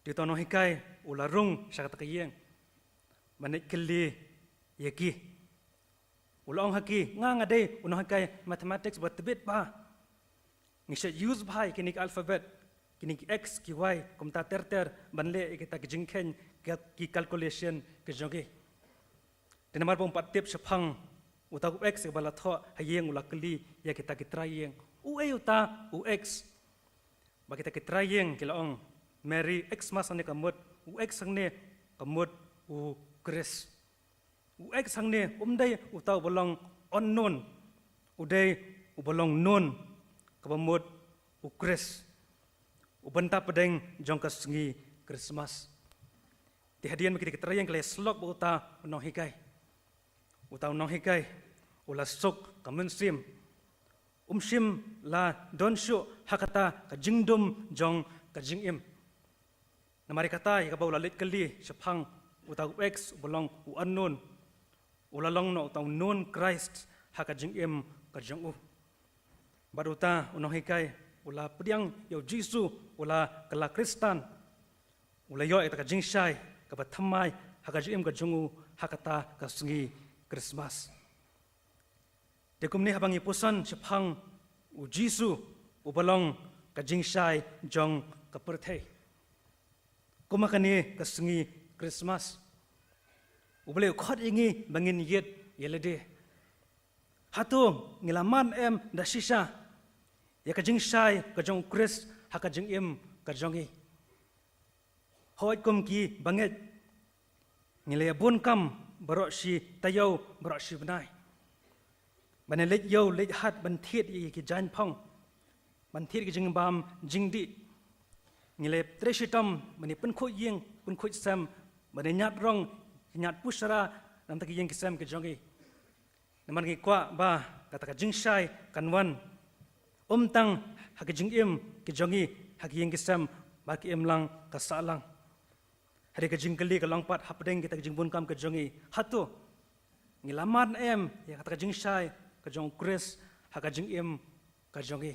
Te uta u nonghikai u la rung sha kata ka ïing ban leit kylli ïa ki. U la ong ha ki, nga nga dei u nonghikai mathematics ba tbit bha. Ngi shait use bha ïa kine ki alphabet, kine ki X, ki Y, kumta ter ter ban leh ïa kita ki jingkheiñ, ki, ki calculation ki jong ngi. Te namar ba um pat tip shaphang uta u X ba la thoh ha ïing, u la kylli ïa kita ki trai ïing, uei uta u X? Ba kita ki trai ïing ki la ong, Merry Xmas hangne ka mut, u X hangne ka mut u Khrist. U X hangne um dei uta uba long unknown, u dei uba long known, kaba mut u Khrist, u bynta pdeng jong ka sngi Christmas. Te hadien ba kita ki trai ïing ki la ïasyllok bad uta u nonghikai, uta u nonghikai u la suk ka mynsiem, um shym la don shuh ha kata ka jingdum jong ka jingim. Namar ïa kata ïa kaba u la leit kylli shaphang uta u X uba long u unknown, u la long noh uta u known Christ ha ka jingim ka jong u. Bad uta u nonghikai u la pdiang ïa u Jisu, u la kylla Khristan, u la ïoh ïa kata ka jingshai kaba thymmai ha ka jingim ka jong u ha kata ka sngi Christmas. Te kumne haba ngi puson shaphang u Jisu uba long ka jingshai jong ka pyrthei, kum ha kane ka sngi Christmas, U Blei u khot ïa ngi ba ngin ïit ïa lade. Hato ngi la mad em da shisha ïa ka jingshai ka jong u Khrist ha ka jingim ka jong ngi? Hooid, kum ki bangeit, ngi la ïa bun kam baroh shi taïew baroh shi bnai, ban ïa leit ïew leit hat, ban thied ïa ki jaiñphong, ban thied ki jingbam jingdih. Ngi la ïa trei shitom ban ïa pynkhuid ïing pynkhuid sem, ban ïa ñiad rong, ñiad pushara na bynta ki ïing ki sem ki jong ngi. Namar ngi kwah ba kata ka jingshai kan wan ym tang ha ki jingim ki jong ngi, ha ki ïing ki sem, ba ki imlang ka sahlang. Hynrei ka jingkylli ka long pat hapdeng kita ki jingbun kam ki jong ngi, hato ngi la mad em ïa kata ka jingshai ka jong u Khrist ha ka jingim ka jong ngi?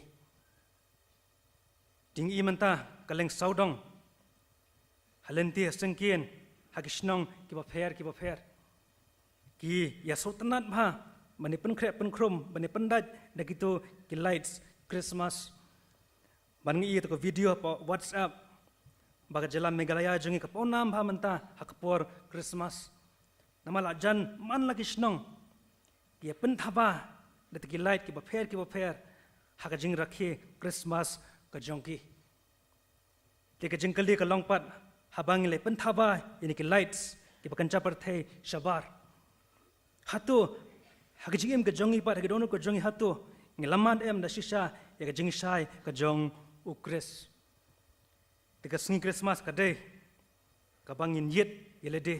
Te ngi i mynta ka leng sawdong ha lynti ha syngkien, ha ki shnong kiba pher kiba pher, ki ïa sngewtynnad bha ban ïa pynkhreh pynkhrum, ban ïa pyndait da kito ki lights Christmas. Ban ngi i ïa kata ka video hapoh WhatsApp ba ka jylla Meghalaya jong ngi ka pawnam bha mynta ha ka por Christmas. Namar la jan man la ki shnong ki ïa pynthaba da ki light kiba pher kiba pher ha ka jingrakhe Christmas ka jong ki. Te ka jingkylli ka long pat, haba ngi la pynthaba ïa kine ki lights kiba kynja pyrthei shabar, hato ha ka jingim ka jong ngi pat, ha ka dohnud ka jong ngi, hato ngi la mad em da shisha ïa ka jingshai ka jong U Khrist? Te ka sngi Christmas ka dei kaba ngin ïit ïa lade.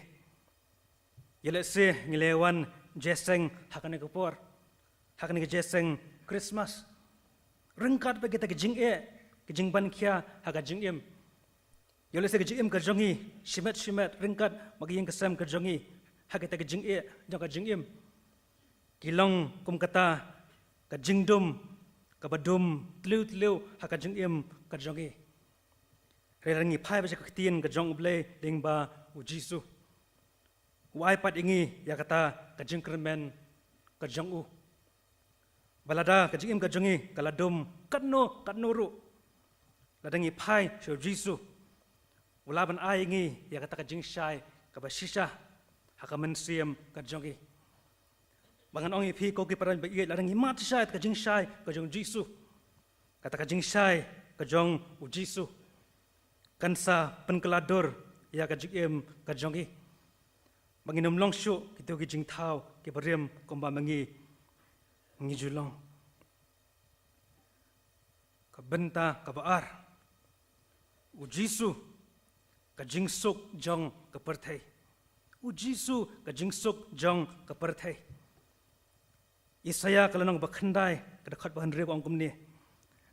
Ïa lehse ngi la wan jingïaseng ha kane ka por, ha kane ka jingïaseng Christmas, ryngkat bad kita ki jingeh, ki jingbankhia ha ka jingim. Ïa lehse ka jingim ka jong ngi shimet shimet ryngkat bad ka ïing ka sem ka jong ngi, ha kita ki jingeh jong ka jingim, ki long kum kata ka jingdum kaba dum tliw tliw ha ka jingim ka jong ngi. Hynrei lada ngi phai beit sha ka Ktien ka jong U Blei lyngba U Jisu, u ai pat ïa ngi ïa kata ka jingkyrmen ka jong u, ba lada ka jingim ka jong ngi ka la dum katno katno ruh, lada ngi phai sha U Jisu, u lah ban ai ïa ngi ïa kata ka jingshai kaba shisha ha ka mynsiem ka jong ngi. Ba ngan ong ïa phi ko ki para bangeit, lada ngi mad shisha ïa ka jingshai ka jong U Jisu, kata ka jingshai ka jong U Jisu kan sa pynkylla dur ïa ka jingim ka jong ngi, ba ngin ym long shuh kito ki jingthaw kiba rim kumba ma ngi ngi ju long. Ka bynta kaba ar, U Jisu ka jingsuk jong ka pyrthei. U Jisu ka jingsuk jong ka pyrthei. Isaïah ka lynnong ba khyndai ka dkhot ba hynriew ka ong kumne: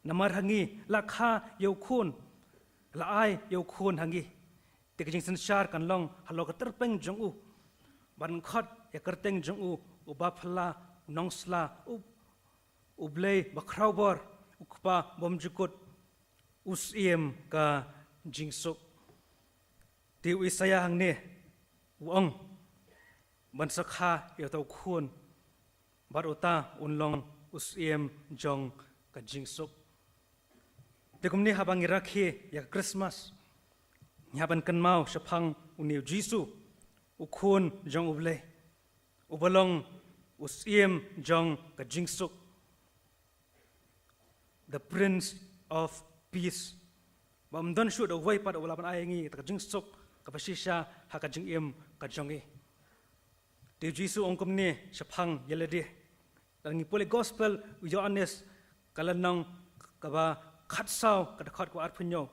Namar ha ngi la kha ïa u khun, la ai ïa u khun ha ngi. Te ka jingsynshar kan long halor ka tyrpeng jong u. Ban khot ïa ka kyrteng jong u, u Baphylla, u Nongsla, u, U Blei Bakhrawbor, u Kpa Bymjukut, u Syiem ka Jingsuk. Te u Isaïah hangne u ong ban sa kha ïa uta u khun, bad uta un long u Syiem jong ka Jingsuk. Te kumne haba ngi rakhe ïa ka Christmas, ngi hap ban kynmaw shaphang une u Jisu, u khun jong U Blei, uba long u Syiem jong ka Jingsuk, the Prince of Peace. Ba ym don shuh da uwei pat uba lah ban ai ïa ngi kata ka jingsuk kaba shisha ha ka jingim ka jong ngi. Te u Jisu u ong kumne shaphang ïa lade. Lada ngi pule Gospel u Ïoannis ka lynnong kaba khatsaw ka dkhot kaba arphew hynñiew,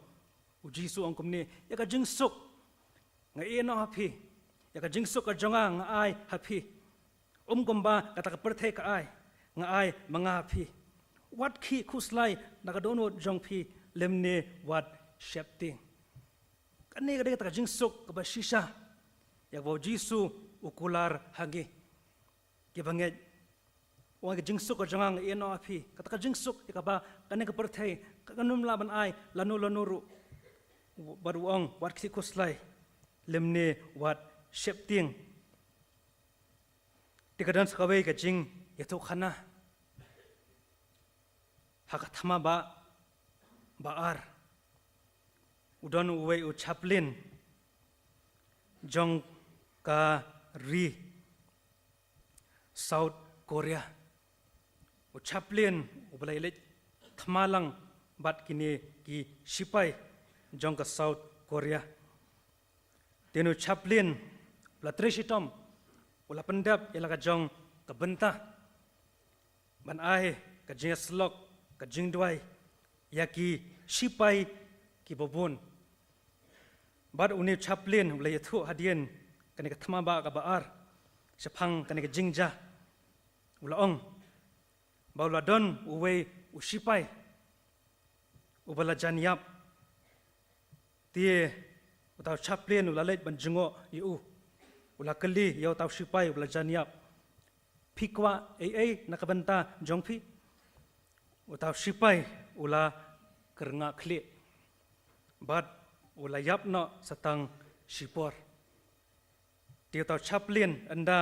u Jisu u ong kumne: Ïa ka jingsuk nga ïeh noh ha phi, ïa ka jingsuk ka jong nga nga ai ha phi. Um kumba kata ka pyrthei ka ai, nga ai ma nga ha phi. Wat khih khuslai na ka dohnud jong phi, lymne wat sheptieng. Kane ka dei kata ka jingsuk kaba shisha ïa kaba u Jisu u kular ha ngi. Ki bangeit, u ong ïa ka jingsuk ka jong nga nga ïeh noh ha phi. Kata ka jingsuk ïa kaba kane ka pyrthei kan ym lah ban ai lano lano ruh. Bad u ong wat khih khuslai, lymne wat sheptieng. Te ka don sa kawei ka jingïathuhkhana. Ha ka thma ba, ba ar, u don uwei u chaplain jong ka ri South Korea. U chaplain uba la ïaleit thma lang bad kine ki shipai jong ka South Korea. Te une u chaplain u la trei shitom, u la pyndep ïa la ka jong ka bynta ban ai ka jingïasyllok, ka jingduwai ïa ki shipai kiba bun. Bad une u chaplain u la ïathuh hadien kane ka thma ba kaba ar shaphang kane ka jingjia. U la ong ba u la don uwei u shipai uba la jan ïap. Te uta u chaplain u la leit ban jngoh ïa u. U la kylli ïa uta u shipai uba la jan ïap: Phi kwah ei ei na ka bynta jong phi? Uta u shipai u la kyrngah khlieh bad u la ïap noh sa tang shipor. Te uta u chaplain ynda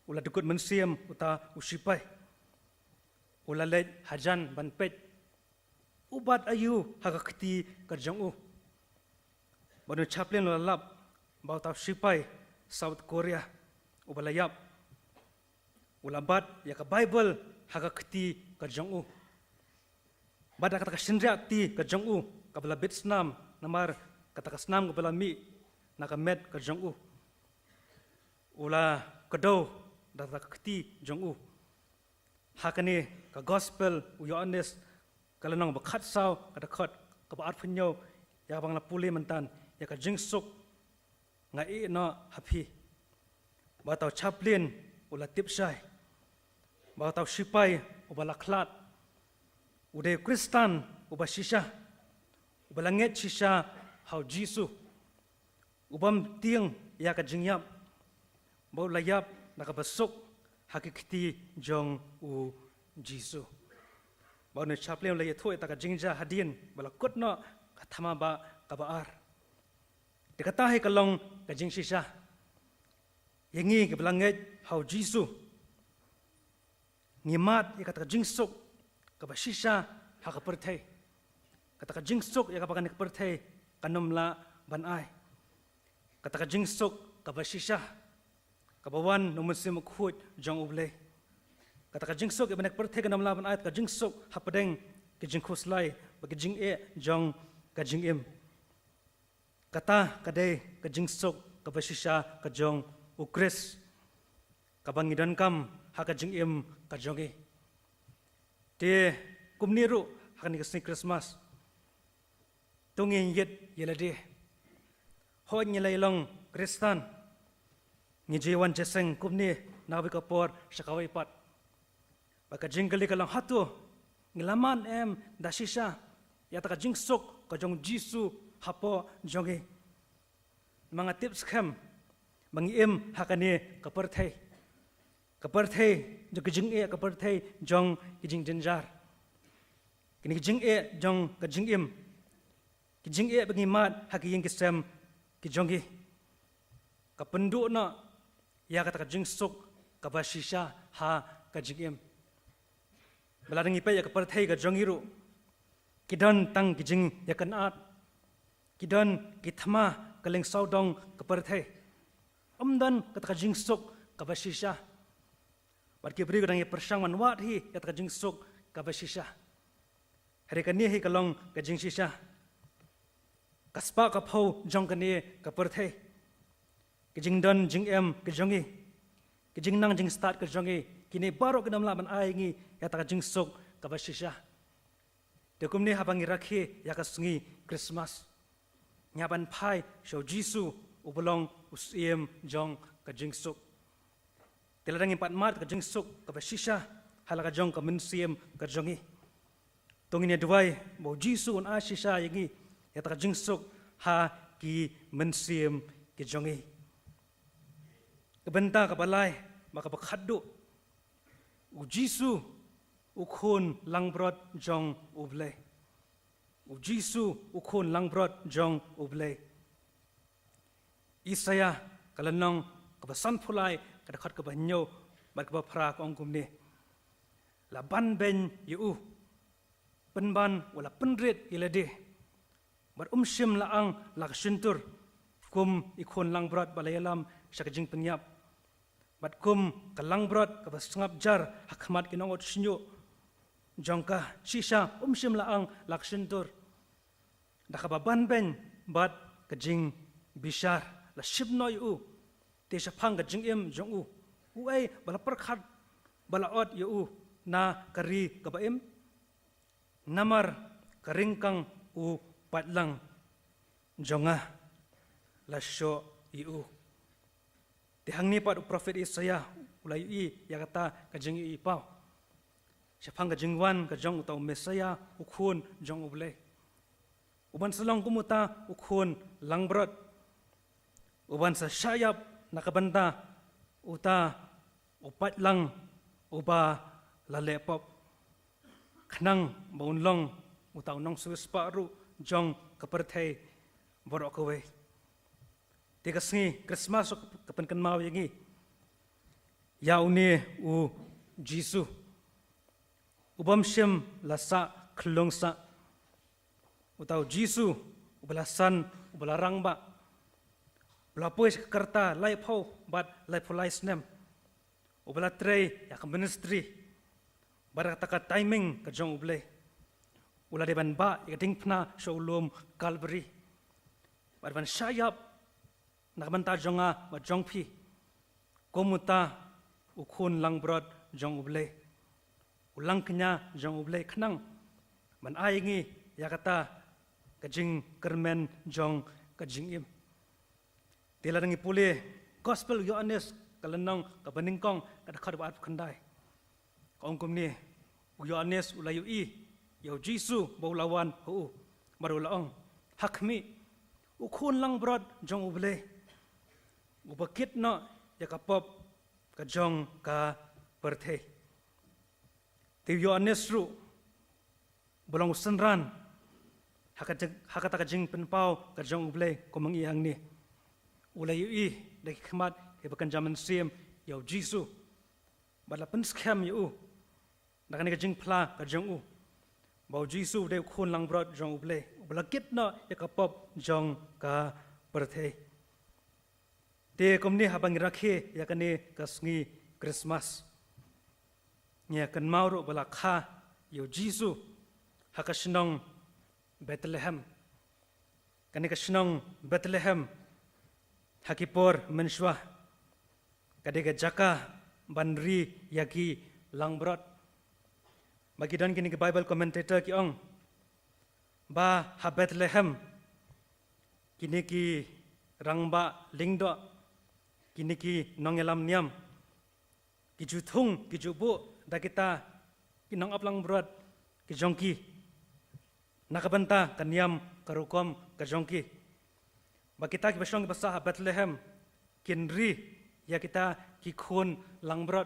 u la dkut mynsiem uta u shipai, u la leit hajan ban peit u bat aïu ha ka kti ka jong u. Bad une u chaplain u la lap ba uta u shipai South Korea uba la ïap, u la bat ïa ka Baibl ha ka kti ka jong u. Bad da kata ka shynriahti ka jong u kaba la bit snam, namar kata ka snam kaba la mih na ka met ka jong u, u la kdew da kata ka kti jong u. Ha kane ka Gospel u Ïoannis, ka lynnong ba khatsaw, ka dkhot kaba arphew hynñiew, ïa kaba nga la pule myntan, ïa ka jingsuk nga ïeh noh ha phi, ba uta u chaplain u la tip shai, ba uta u shipai uba la khlad u dei u Khristan uba shisha, uba la ngeit shisha ha u Jisu, u bym tieng ïa ka jingïap, ba u la ïap na kaba suk ha ki kti jong u Jisu. Ba une u chaplain u la ïathuh ïa kata ka jingjia hadien ba la kut noh ka thma bah kaba ar. Te kata hi ka long ka jingshisha ïa ngi kiba la ngeit ha u Jisu. Ngi mad ïa kata ka jingsuk kaba shisha ha ka pyrthei, kata ka jingsuk ïa kaba kane ka pyrthei kan ym lah ban ai, kata ka jingsuk kaba shisha kaba wan na u Mynsiem Bakhuid jong U Blei, kata ka jingsuk ïa kaba kane ka pyrthei kan ym lah ban ai, kata ka jingsuk hapdeng ki jingkhuslai bad ki jingeh jong ka jingim. Kata ka dei ka jingsuk kaba shisha ka jong u Khrist, kaba ngi donkam ha ka jingim ka jong ngi. Te kumne ruh ha kane ka sngi Christmas, to ngin ïit ïa lade. Hooid ngi la ïalong Khristan, ngi ju wan jingïaseng kumne na kawei ka por sha kawei pat. Bad ka jingkylli ka long, hato ngi la mad em da shisha ïa kata ka jingsuk ka jong u Jisu hapoh jong ngi? Ma nga tip skhem ba ngi im ha kane ka pyrthei, ka pyrthei jong ki jingeh, ka pyrthei jong ki jingjynjar. Kine ki jingeh jong ka jingim, ki jingeh ba ngi mad ha ki ïing ki sem ki jong ngi, ka pynduh noh ïa kata ka jingsuk kaba shisha ha ka jingim. Ba lada ngi peit ïa ka pyrthei ka jong ngi ruh, ki don tang ki jingïakynad, ki don ki thma kylleng sawdong ka pyrthei. Ym don kata ka jingsuk kaba shisha. Bad ki briew ki dang ïa pyrshang ban wad hi ïa kata ka jingsuk kaba shisha. Hynrei kane hi ka long ka jingshisha, ka spah ka phew jong kane ka pyrthei. Ki jingdon jingem ki jong ngi, ki jingnang jingstad ki jong ngi, kine baroh kin ym lah ban ai ngi ïa kata ka jingsuk kaba shisha. Te kumne haba ngi rakhe ïa ka sngi Christmas, ngi hap ban phai sha u Jisu uba long u Syiem jong ka jingsuk. Te lada ngim pat mad ka jingsuk kaba shisha ha la ka jong ka mynsiem ka jong ngi, to ngin ïa duwai ba u Jisu un ai shisha ïa ngi ïa kata ka jingsuk ha ki mynsiem ki jong ngi. Ka bynta kaba lai bad kaba khatduh, u Jisu u khun langbrot jong U Blei. U Jisu u khun langbrot jong U Blei. Isaïah ka lynnong kaba sanphew lai, ka dkhot kaba hynñiew bad kaba phra ka ong kumne: La banbeiñ ïa u, pynban u la pynrit ïa lade, bad um shym la ang la ka shyntur, kum i khun langbrot ba la ïalam sha ka jingpynïap, bad kum ka langbrot kaba sngap jar ha khmat ki nongot shñiuh jong ka. Shisha um shym la ang la ka shyntur. Da kaba banbeiñ bad ka jingbishar la shim noh ïa u. Te shaphang ka jingim jong u, uei ba la pyrkhat ba la ot ïa u na ka ri kaba im? Namar ka ring kang u paidlang jong nga la shoh ïa u. Te hangne pat u prophet Isaïah u la ïohi ïa kata ka jingïohi paw shaphang ka jingwan ka jong uta u Messiah, u khun jong U Blei, uban sa long kum uta u khun langbrot, uban sa shah ïap na ka bynta uta u paidlang uba la leh pop, khnang ba un long uta u nongsyriem spah ruh jong ka pyrthei baroh kawei. Te ka sngi Christmas ka pynkynmaw ïa ngi ïa une u Jisu, u bym shym la sah khyllung sah, uta u Jisu uba la san, uba la rangbah, Uba la poi sha ka rta laiphew bad laiphew lai snem. Uba la trei ïa ka ministry bad kata ka timing ka jong U Blei. U la dei ban bah ïa ka diengphna sha u lum Kalbari bad ban shah ïap na ka bynta jong nga bad jong phi. Kum uta u khun langbrot jong U Blei, u langkñia jong U Blei, khnang ban ai ngi ïa kata ka jingkyrmen jong ka jingim. Te lada ngi pule Gospel Ïoannis ka lynnong kaba nyngkong ka dkhot ba arphew khyndai, ka ong kumne: U Ïoannis u la ïohi ïa U Jisu ba u la wan ha u bad u la ong: Ha khmih, u khun langbrot jong U Blei, uba kit noh ïa ka pop ka jong ka pyrthei. Te u Ïoannis ruh ba long u synran ha ka jing, ha kata ka jingpynpaw ka jong U Blei, kum ma ngi hangne. U la ïohi da ki khmat kiba kynja mynsiem ïa U Jisu bad la pynskhem ïa u da kane ka jingphla ka jong u ba U Jisu u dei u khun langbrot jong U Blei, uba la kit noh ïa ka pop jong ka pyrthei. Te kumne haba ngi rakhe ïa kane ka sngi Christmas, ngi ïa kynmaw ruh ba la kha ïa U Jisu ha ka shnong Bethlehem. Kane ka shnong Bethlehem ha ki por mynshuwa ka dei ka jaka ban ri ïa ki langbrot. Ba ki don kine ki Bible commentator ki ong ba ha Bethlehem kine ki rangbah lyngdoh, kine ki nongïalam niam, ki ju thung, ki ju buh da kita ki nongap langbrot ki jong ki na ka bynta ka niam ka rukom ka jong ki. Ba kita kiba shong kiba sah ha Bethlehem kin ri ïa kita ki khun langbrot.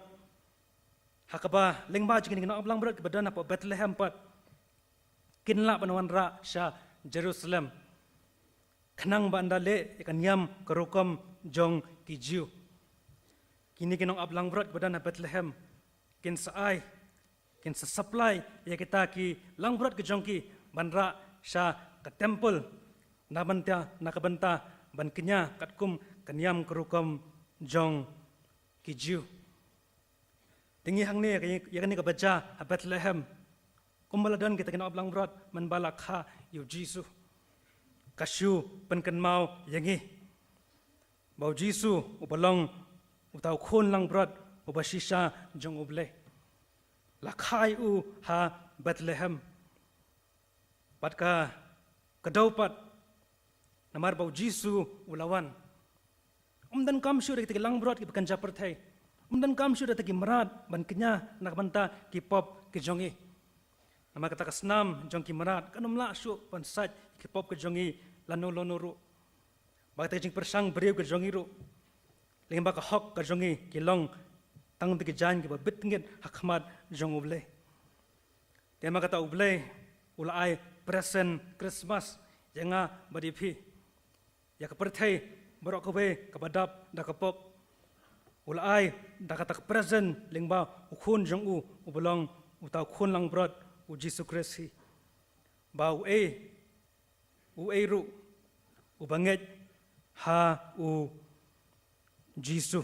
Ha kaba lyngba jong kine ki nongap langbrot kiba don hapoh Bethlehem pat, kin lah ban wanrah sha Jerusalem khnang ban da leh ïa ka niam ka rukom jong ki Jiw. Kine ki nongap langbrot kiba don ha Bethlehem kin sa ai, kin sa supply ïa kita ki langbrot ki jong ki ban rah sha ka temple, na bynta, na ka bynta ban kñia katkum ka niam ka rukom jong ki Jiw. Te ngi hangne ïa kane kaba jia ha Bethlehem, kumba la don kita ki nongap langbrot mynba la kha ïa U Jisu, ka shu pynkynmaw ïa ngi ba U Jisu uba long uta u khun langbrot uba shisha jong U Blei, la kha ïa u ha Bethlehem. Bad ka, ka daw pat, namar ba U Jisu u la wan, um donkam shuh da kita ki langbrot kiba kynja pyrthei, um donkam shuh da kita ki mrad ban kñia na ka bynta ki pop ki jong ngi. Namar kata ka snam jong ki mrad kan ym lah shuh ban sait ki pop ki jong ngi lano lano ruh. Ba kita ki jingpyrshang briew ki jong ngi ruh, lyngba ka hok ka jong ngi, ki long tang kita ki jaiñ kiba bit ngit ha khmat jong U Blei. Te namar kata U Blei u la ai present Christmas ïa nga bad ïa phi, ïa ka pyrthei baroh kawei kaba dap da ka pop. U la ai da kata ka present lyngba u khun jong u, uba long uta u khun langbrot, U Jisu Khrist hi. Ba uei, uei ruh uba ngeit ha U Jisu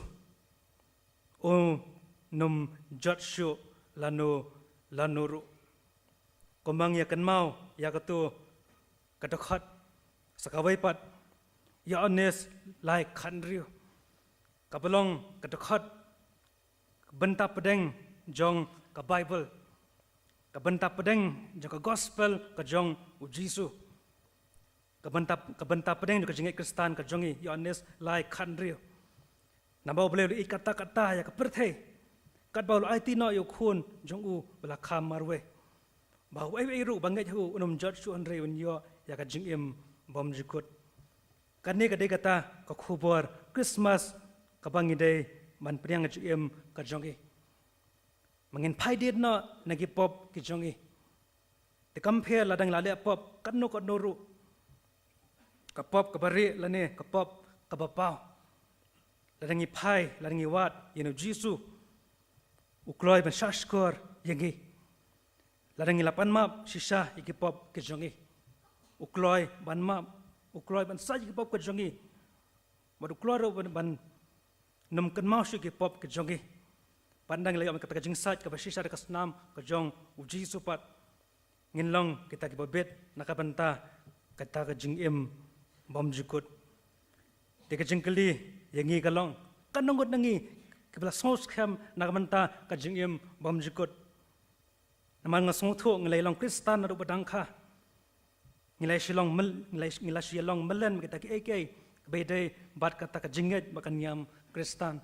un ym jot shuh lano lano ruh. Kumba ngi ïa kynmaw ïa kato ka dkhot, sa kawei pat, Ïoannis lai khathynriew, kaba long ka dkhot, ka bynta pdeng jong ka Bible, ka bynta pdeng jong ka Gospel ka jong U Jisu, ka bynta, ka bynta pdeng jong ka jingngeit Khristan ka jong ngi, Ïoannis lai khathynriew. Naba U Blei u la ïeit katta katta ïa ka pyrthei, katba u la aiti noh ïa u khun jong u ba la kha marwei, ba uei uei ruh uba ngeit ha u un ym jot shuh hynrei un ïoh ïa ka jingim bymjukut. Kane ka dei kata ka khubor Christmas kaba ngi dei ban pdiang ha ka jingim ka jong ngi. Ma ngin phai dien noh na ki pop ki jong ngi. Te kam pher lada ngi la leh pop katno katno ruh, ka pop kaba rieh lane ka pop kaba paw, lada ngi phai, lada ngi wad ïa U Jisu, u kloi ban shahshkor ïa ngi. Lada ngi la pan map shisha ïa ki pop ki jong ngi, u kloi ban map, u kloi ban sait ïa ki pop ki jong ngi. Bad u kloi ruh ban, ban nym kynmaw shuh ki pop ki jong ngi. Bad nang la ïoh kata ka jingshait kaba shisha da ka snam ka jong u Jisu pat. Ngin long kita kiba bit na ka bynta kata ka jingim bymjukut. Te ka jingkylli ïa ngi ka long, katno ngut na ngi kiba la sngewskhem na ka bynta ka jingim bymjukut? Namar nga sngewthuh ngi la long Khristan naduh ba dang kha. Ngi la shu long mel-, ngi la, ngi la shu long mlien kita kiei kiei kiba ïadei bad kata ka jingngeit bad ka niam Khristan.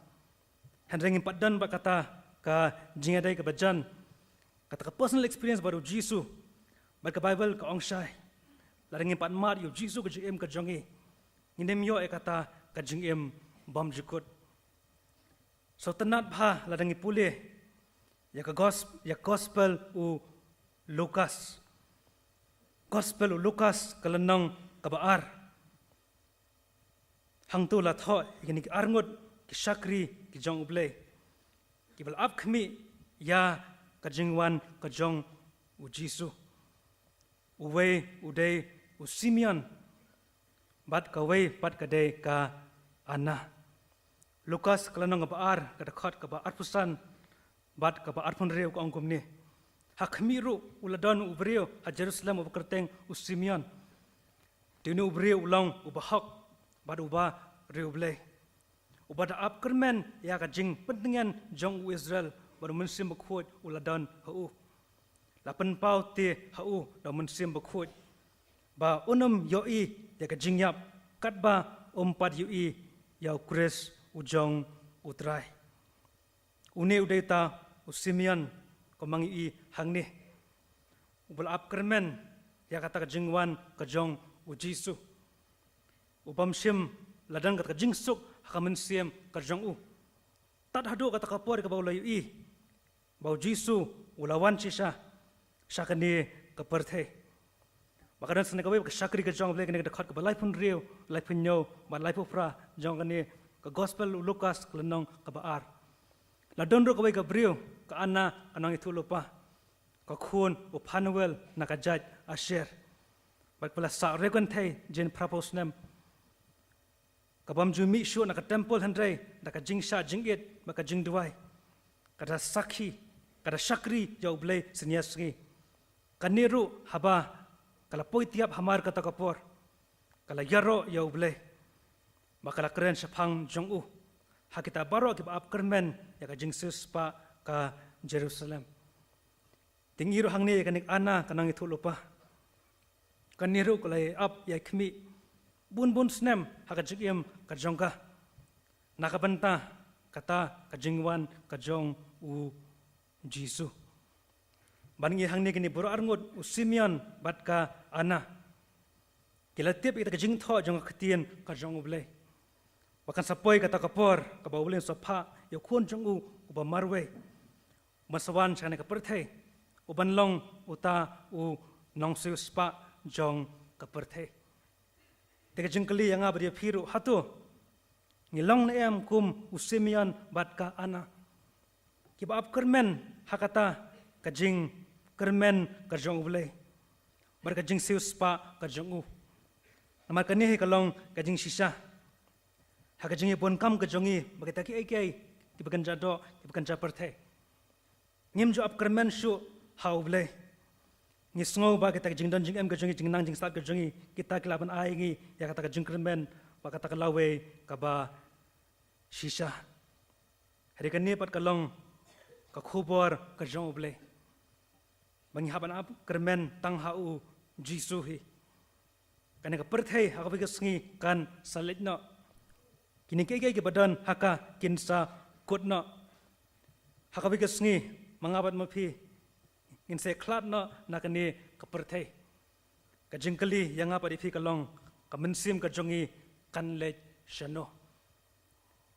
Hynrei ngim pat don bad kata ka jingïadei kaba jan, kata ka personal experience bad u Jisu. Bad ka Bible ka ong shai, lada ngim pat mad ïa u Jisu ka jingim ka jong ngi, ngin ym ïoh ïa kata ka jingim bymjukut. Sngewtynnad bha lada ngi pule ïa ka gos-, ïa ka gospel u Lukas. Gospel u Lukas ka lynnong kaba ar. Hangto la thoh ïa kine ki arngut ki shakri ki jong U Blei, kiba la ap khmih ïa ka jingwan ka jong u Jisu. Uwei u dei u Simeon, bad kawei pat ka dei ka Anna. Lukas ka lynnong kaba ar, ka dkhot kaba arphew san bad kaba arphew hynriew ka ong kumne: Ha khmih ruh u la don u briew ha Jerusalem uba kyrteng u Simeon. Te une u briew u long uba hok bad uba riewblei, uba da ap kyrmen ïa ka jingpyntngen jong u Israel, bad u Mynsiem Bakhuid u la don ha u. La pynpaw te ha u da u Mynsiem Bakhuid, ba un ym ïohi ïa ka jingïap katba um pat ïohi ïa u Khrist u jong U Trai. Une u dei uta u Simeon, kumba ngi ïohi hangne, uba la ap kyrmen ïa kata ka jingwan ka jong u Jisu, u bym shym la don kata ka jingsuk ha ka mynsiem ka jong u, tad haduh kata ka por kaba u la ïohi ba u Jisu u la wan shisha sha kane ka pyrthei. Bad ka don shisha kawei ka shakri ka jong U Blei, kane ka dkhot kaba laiphew hynriew, laiphew hynñiew bad laiphew phra jong kane ka gospel u Lukas ka lynnong kaba ar. La don ruh kawei ka briew, ka Anna ka nongïathuhlypa, ka khun u Phanuel na ka jait Asher, bad kaba la sah riewkynthei jin phraphew snem, ka bym ju mih shuh na ka templ hynrei da ka jingshah jingit bad ka jingduwai, ka da sakhi, ka da shakri ïa U Blei synñia sngi. Kane ruh haba ka la poi tiap hamar kata ka por, ka la ïaroh ïa U Blei, bad ka la kren shaphang jong u ha kita baroh kiba ap kyrmen ïa ka jingsiewspah ka Jerusalem. Te ngi ïohi ruh hangne ïa kane ka Anna ka nongïathuhlypa, kane ruh ka la ïa ap ïa khmih bun bun snem ha ka jingim ka jong ka na ka bynta kata ka jingwan ka jong u Jisu. Bad ngi ïohi hangne kine baroh arngut, u Simeon bad ka Anna, ki la tip ïa kata ka jingthoh jong ka ktien ka jong U Blei, ba kan sa poi kata ka por kaba U Blei un sa phah ïa u khun jong u uba marwei, uban sa wan sha kane ka pyrthei, uban long uta u nongsiewspah jong ka pyrthei. Te ka jingkylli ïa nga bad ïa phi ruh, hato ngi long ne em kum u Simeon bad ka Anna, kiba ap kyrmen ha kata ka jingkyrmen ka jong U Blei bad ka jingsiewspah ka jong u? Namar kane hi ka long ka jingshisha ha ka jingïabun kam ka jong ngi bad kita kiei kiei kiba kynja doh, kiba kynja pyrthei. Ngim ju ap kyrmen shuh ha U Blei. Ngi sngew ba kita ki jingdon jingem ka jong ngi, jingnang jingstad ka jong ngi, kita ki lah ban ai ngi ïa kata ka jingkyrmen bad kata ka lawei kaba shisha. Hynrei kane pat ka long ka khubor ka jong U Blei, ba ngi hap ban ap kyrmen tang ha u Jisu hi. Kane ka pyrthei ha kawei ka sngi kan sa leit noh. Kine kiei kiei kiba don ha ka kin sa kut noh. Ha kawei ka sngi ma nga bad ma phi ngin sa ïakhlad noh na kane ka pyrthei. Ka jingkylli ïa nga bad ïa phi ka long, ka mynsiem ka jong ngi kan leit shano?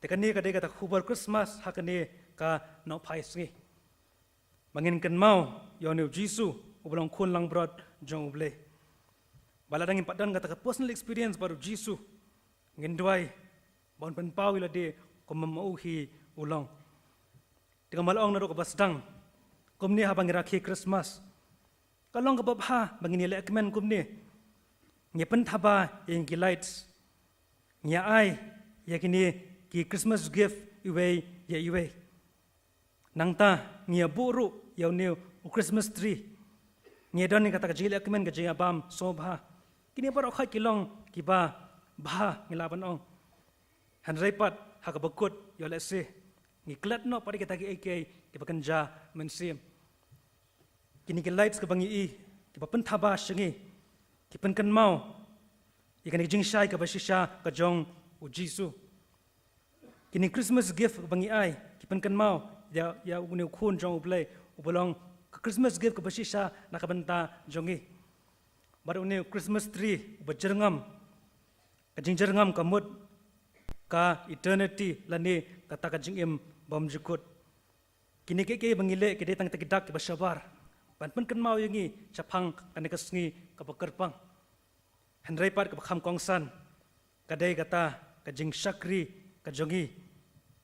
Te kane ka dei kata ka khubor Christmas ha kane ka Nohphai Sngi, ba ngin kynmaw ïa une u Jisu uba long khun langbrot jong U Blei. Ba lada ngim pat don kata ka personal experience bad u Jisu, ngin duwai ba un pynpaw ïa lade kumba ma u hi u long. Te kumba la ong naduh kaba sdang, kumne haba ngi rakhe Christmas, ka long kaba bha ba ngin ïaleh kmen kumne. Ngi pynthaba ïa ngi ki lights, ngi ai ïa kine ki Christmas gift iwei ïa iwei. Nangta ngi ïa buh ruh ïa une u Christmas tree. Ngi ïa don ïa kata ka jingïaleh kmen, ka jingïabam sngewbha. Kine baroh khoit ki long kiba bha, ngi lah ban ong. Hynrei pat ha kaba kut, ïoh lehse ngi klet noh pat ïa kita kiei kiei kiba kynja mynsiem. Kine ki lights kiba ngi i, kiba pynthaba sha ngi, ki pynkynmaw ïa kane ka jingshai kaba shisha ka jong u Jisu. Kine Christmas gift kiba ngi ai, ki pynkynmaw ïa, ïa une u Khun jong U Blei, uba long ka Christmas gift kaba shisha na ka bynta jong ngi. Bad une u Christmas tree uba jyrngam, ka jingjyrngam ka mut ka eternity lane kata ka jingim bymjukut. Kine kiei kiei ba ngi leh ki dei tang kita ki dak kiba shabar ban pynkynmaw ïa ngi shaphang kane ka sngi kaba kyrpang. Hynrei pat kaba kham kongsan ka dei kata ka jingshakri ka jong ngi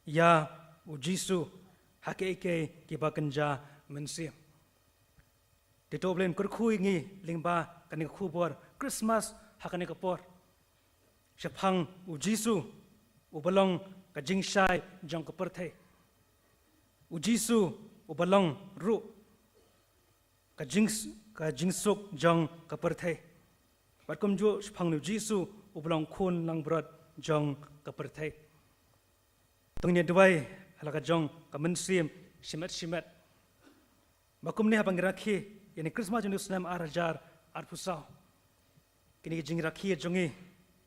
ïa u Jisu ha kiei kiei kiba kynja mynsiem. Te to U Blei un kyrkhu ïa ngi lyngba kane ka khubor Christmas ha kane ka por, shaphang u Jisu uba long ka jingshai jong ka pyrthei. U Jisu uba long ruh ka jing, ka jingsuk jong ka pyrthei. Bad kumjuh shaphang u Jisu uba long Khun langbrot jong ka pyrthei. To ngin ïa duwai ha la ka jong ka mynsiem shimet shimet. Ba kumne haba ngi rakhe ïa kane ka Christmas jong une u snem ar hajar arphew saw, kine ki jingrakhe jong ngi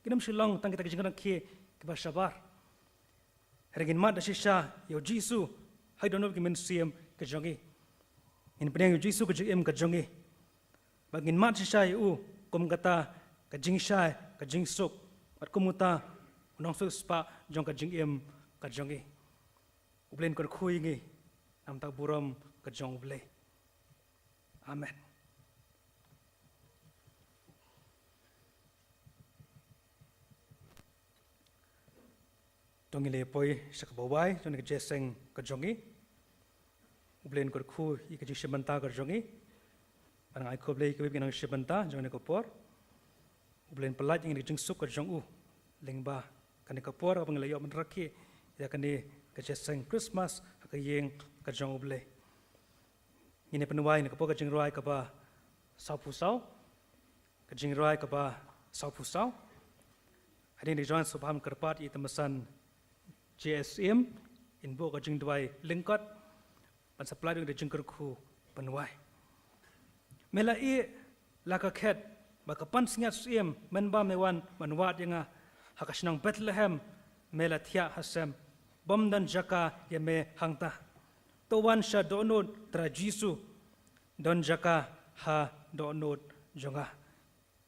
kin ym shym long tang kita ki jingrakhe kiba shabar. Hynrei ngin mad da shisha ïa u Jisu ha ki dohnud ki mynsiem ki jong ngi. Ngin pdiang ïa u Jisu ka jingim ka jong ngi. Bad ngin mad shisha ïa u kum kata ka jingshai, ka jingsuk, bad kum uta u nongsiewspah jong ka jingim ka jong ngi. U Blei un kyrkhu ïa ngi na ka bynta burom ka jong U Blei. Amen. To ngin leit poi sha kaba wai jong kane ka jingïaseng ka jong ngi. U Blei un kyrkhu ïa ka jingshim bynta ka jong ngi. Bad nga ai khublei ïa kiwei kiba nang shim bynta jong kane ka por. U Blei un pyllait ïa ngi da ka jingsuk ka jong u lyngba kane ka por kaba ngi la ïoh ban rakhe ïa kane ka jingïaseng Christmas ha ka ïing ka jong U Blei. Ngin ïa pynwai na ka por ka jingrwai kaba sawphew saw. Ka jingrwai kaba sawphew saw. Hadien kane ka jingrwai sngewbha kyrpad ïa i Tymmen Basan J S M in buh ka jingduwai lyngkot ban sa pynlait ïa ka jingkyrkhu pynwai. Me la ïeh la ka khet bad ka pansngiat syiem, mynba me wan ban wad ïa nga ha ka shnong Bethlehem, me la thiah ha sem, bym don jaka ïa me hangta. To wan sha dohnud Trai Jisu, don jaka ha dohnud jong nga.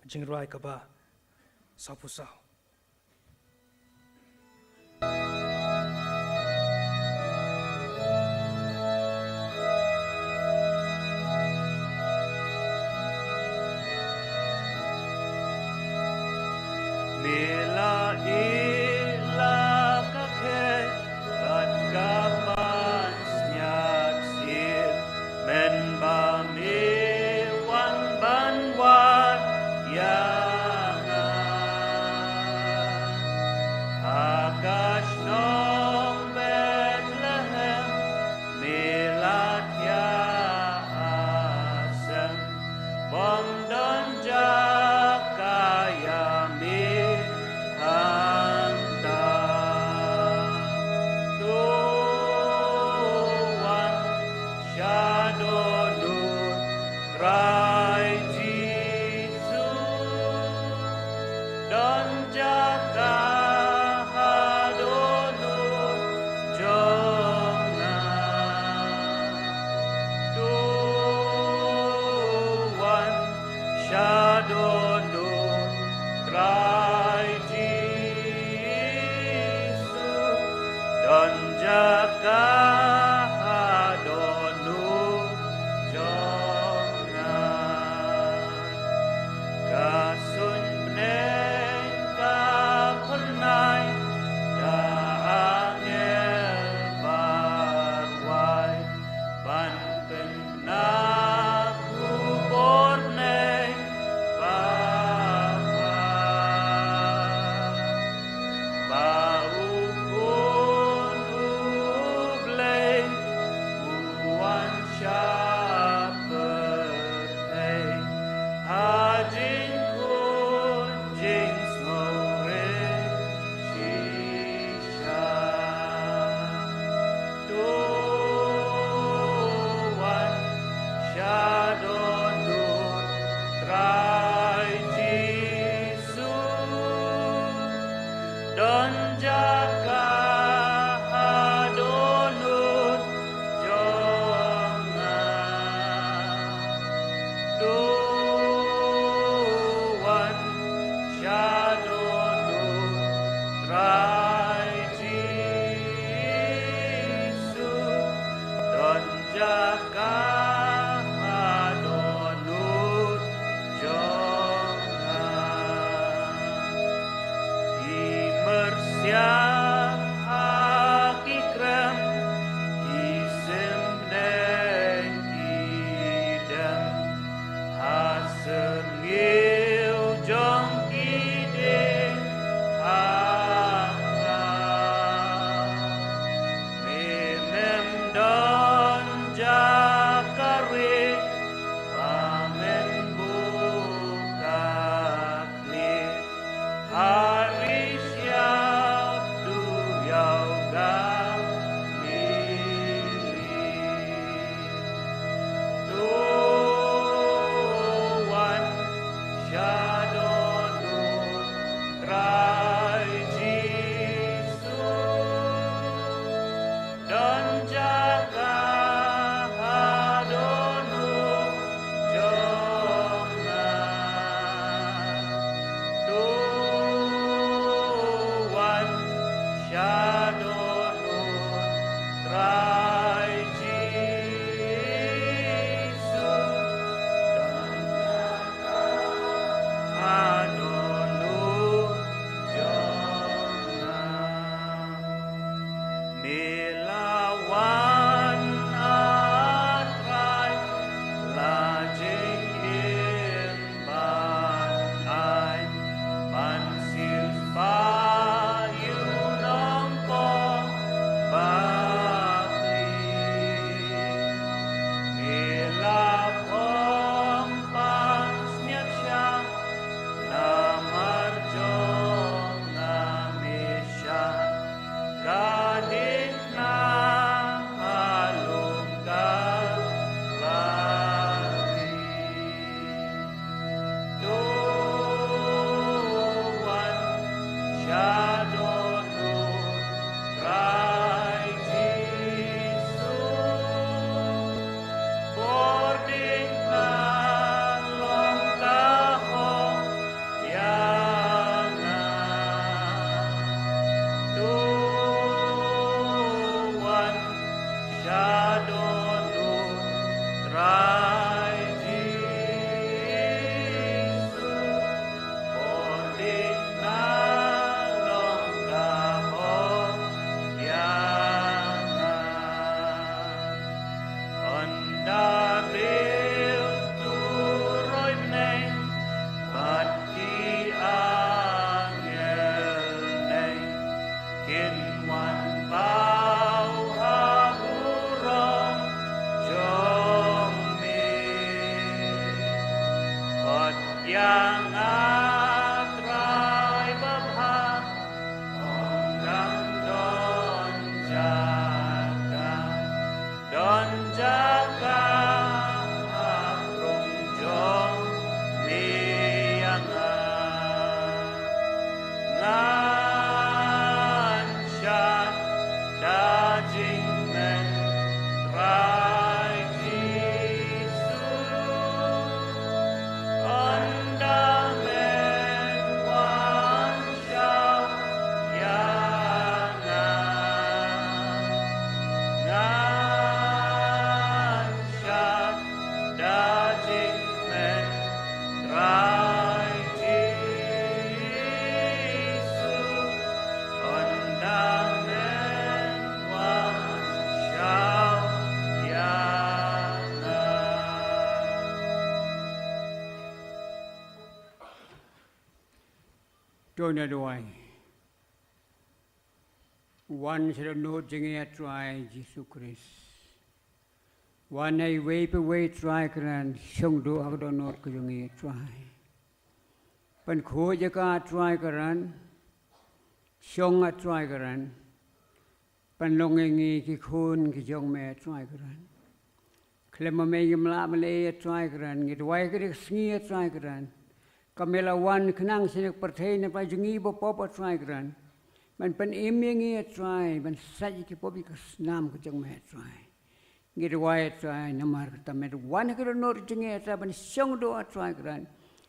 Jingrwai kaba sawphew saw. Me la ïeh la ka khet bad ka pansngiat syiem, mynba me wan ban wad ïa nga ha ka shnong Bethlehem. Me la thiah ha sem, bym don jaka ïa me hangta. To wan sha dohnud Trai Jisu, don jaka ha dohnud jong nga. To wan sha dohnud Trai Jisu, don jaka ha dohnud jong nga. Ka suiñ bneng ka phyrnai da angel ba rwai, ban pynbna khubor bneng ba bha, ba Jaka ha dohnud jong nga. To wan sha dohnud Trai Jisu. Don jaka ha dohnud jong nga. Phi myrsiang ha ki krem, ki symdei ki dem, ha syngiew jong ki dieng ha nga. Me mem don jaka rieh, ba men buh ka khlieh ha ri shyiap duriaw Galili. To wan sha dohnud Trai Jisu. Don jaka ha dohnud jong nga. To wan sha dohnud Trai Jisu. Don jaka ha dohnud jong nga. Me la wan, A Trai, la jingim ban ai, ban siewspah ïa u nongpop bapli. Me la phong pansngiat sha, namar jong nga me shah ka diengphna ha lum Kalbari. To wan sha dohnud Trai Jisu. Por diengphna long ka hok ïa nga. To wan sha dohnud Trai Jisu. Por diengphna long ka hok ïa nga. Ynda riew turoi bneng bad ki angel neng kin wan paw ha burom jong me. Khot ïa nga Trai babha, ong dang don jaka, don jaka ha rung jong me ïa nga. Ngan shad da jingmen Trai Jisu. Ynda men wan shaw ïa nga, ngan shad da jingmen Trai Jisu. Ynda men wan shaw ïa nga. To ngin ïa duwai. Wan sha dohnud jong ngi, A Trai Jisu Khrist. Wan ha iwei pa iwei, Trai, khnang shong duh ha ka dohnud ka jong ngi, Trai. Pynkhuid ïa ka, Trai, khnang shong, A Trai, khnang pynlong ïa ngi ki khun ki jong me, A Trai, khnang khlem ma me ngim lah ban leh ei, A Trai, khnang ngi duwai kane ka sngi, A Trai, khnang ka me la wan khnang sha kane ka pyrthei na pdeng jong ngi ba pop, A Trai, khnang Ban pynim ïa ngi, A Trai, ban sait ïa ki pop ïa ka snam ka jong me, A Trai. Ngi duwai, A Trai, namar kata me wan ha ka dohnud jong ngi, A Trai, ban shong duh, A Trai Kynrad.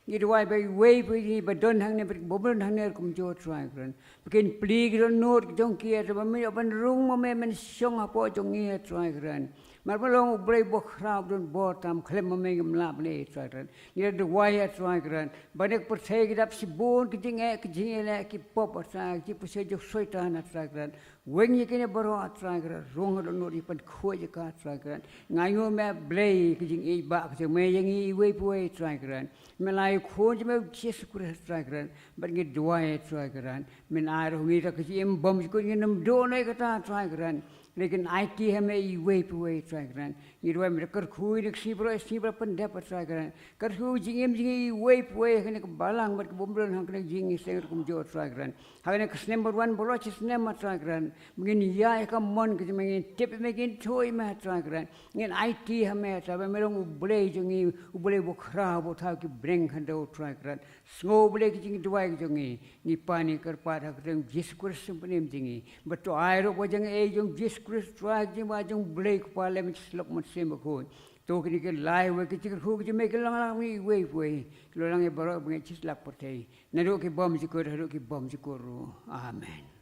Ngi duwai ba iwei pa iwei ba don hangne, ba bym don hangne ruh kumjuh, A Trai Kynrad. Ba kin plie ki dohnud jong ki, A Trai, ba men ïoh ban rung ma me, men shong hapoh jong ngi, A Trai Kynrad. Namar ba long U Blei bakhraw, don bor tam, khlem ma me ngim lah ban leh, A Trai Kynrad. Ngi duwai, A Trai Kynrad, ba ha kane ka pyrthei ki dap shibun ki jingeh, ki jingeh leh, ki pop, A Trai, ki jingpynshitom jong u Soitan, A Trai Kynrad. Weng ïa kine baroh, A Trai Kynrad, rung ha dohnud, ïa pynkhuid ïa ka, A Trai Kynrad. Nga ainguh me, A Blei, ka jingïeit ba ka jong me ïa ngi iwei pa iwei, A Trai Kynrad. Me la ïakhun jong me U Jisu Khrist, A Trai Kynrad. Bad ngi duwai, A Trai Kynrad, men ai ruh ngi da ka jingim bymjukut, ngin ym duh noh ïa kata, A Trai Kynrad. Hynrei kin aiti ha me iwei pa iwei, A Trai Kynrad. Ngi duwai me da kyrkhu ïa kine ki sngi baroh, sngi ba la pyndep, A Trai Kynrad. Kyrkhu jingim jong ngi iwei pa iwei ha kane ka balang bad ka bym don ha kane ka jingïaseng ruh kumjuh, A Trai Kynrad. Ha kane ka snem ba wan, ba la shi snem, A Trai Kynrad, ba ngin ïaid ha ka mon ka jong me, ngin tip ïa me, ngin ithuh ïa me, A Trai Kynrad. Ngin aiti ha me, A Trai, ba me long U Blei jong ngi, U Blei bakhraw, uba thaw ki bneng khyndew, A Trai Kynrad. Sngew, A Blei, ki jingduwai ki jong ngi. Ngi pan ngi kyrpad ha ka kyrteng U Jisu Khrist, U Nongpynim jong ngi. Bad to ai ruh ka jingaiei jong U Jisu Khrist, Trai, ka jingma jong U Blei Kpa, Lem, Kynrad, Mynsiem Bakhuid. To kine ki lai wei ki jingkyrkhu ki jong me ki long lang ïa ngi iwei pa iwei. Ki long lang ïa baroh ba ngi shu lap pyrthei. Naduh ki bymjukut haduh ki bymjukut ruh. Amen.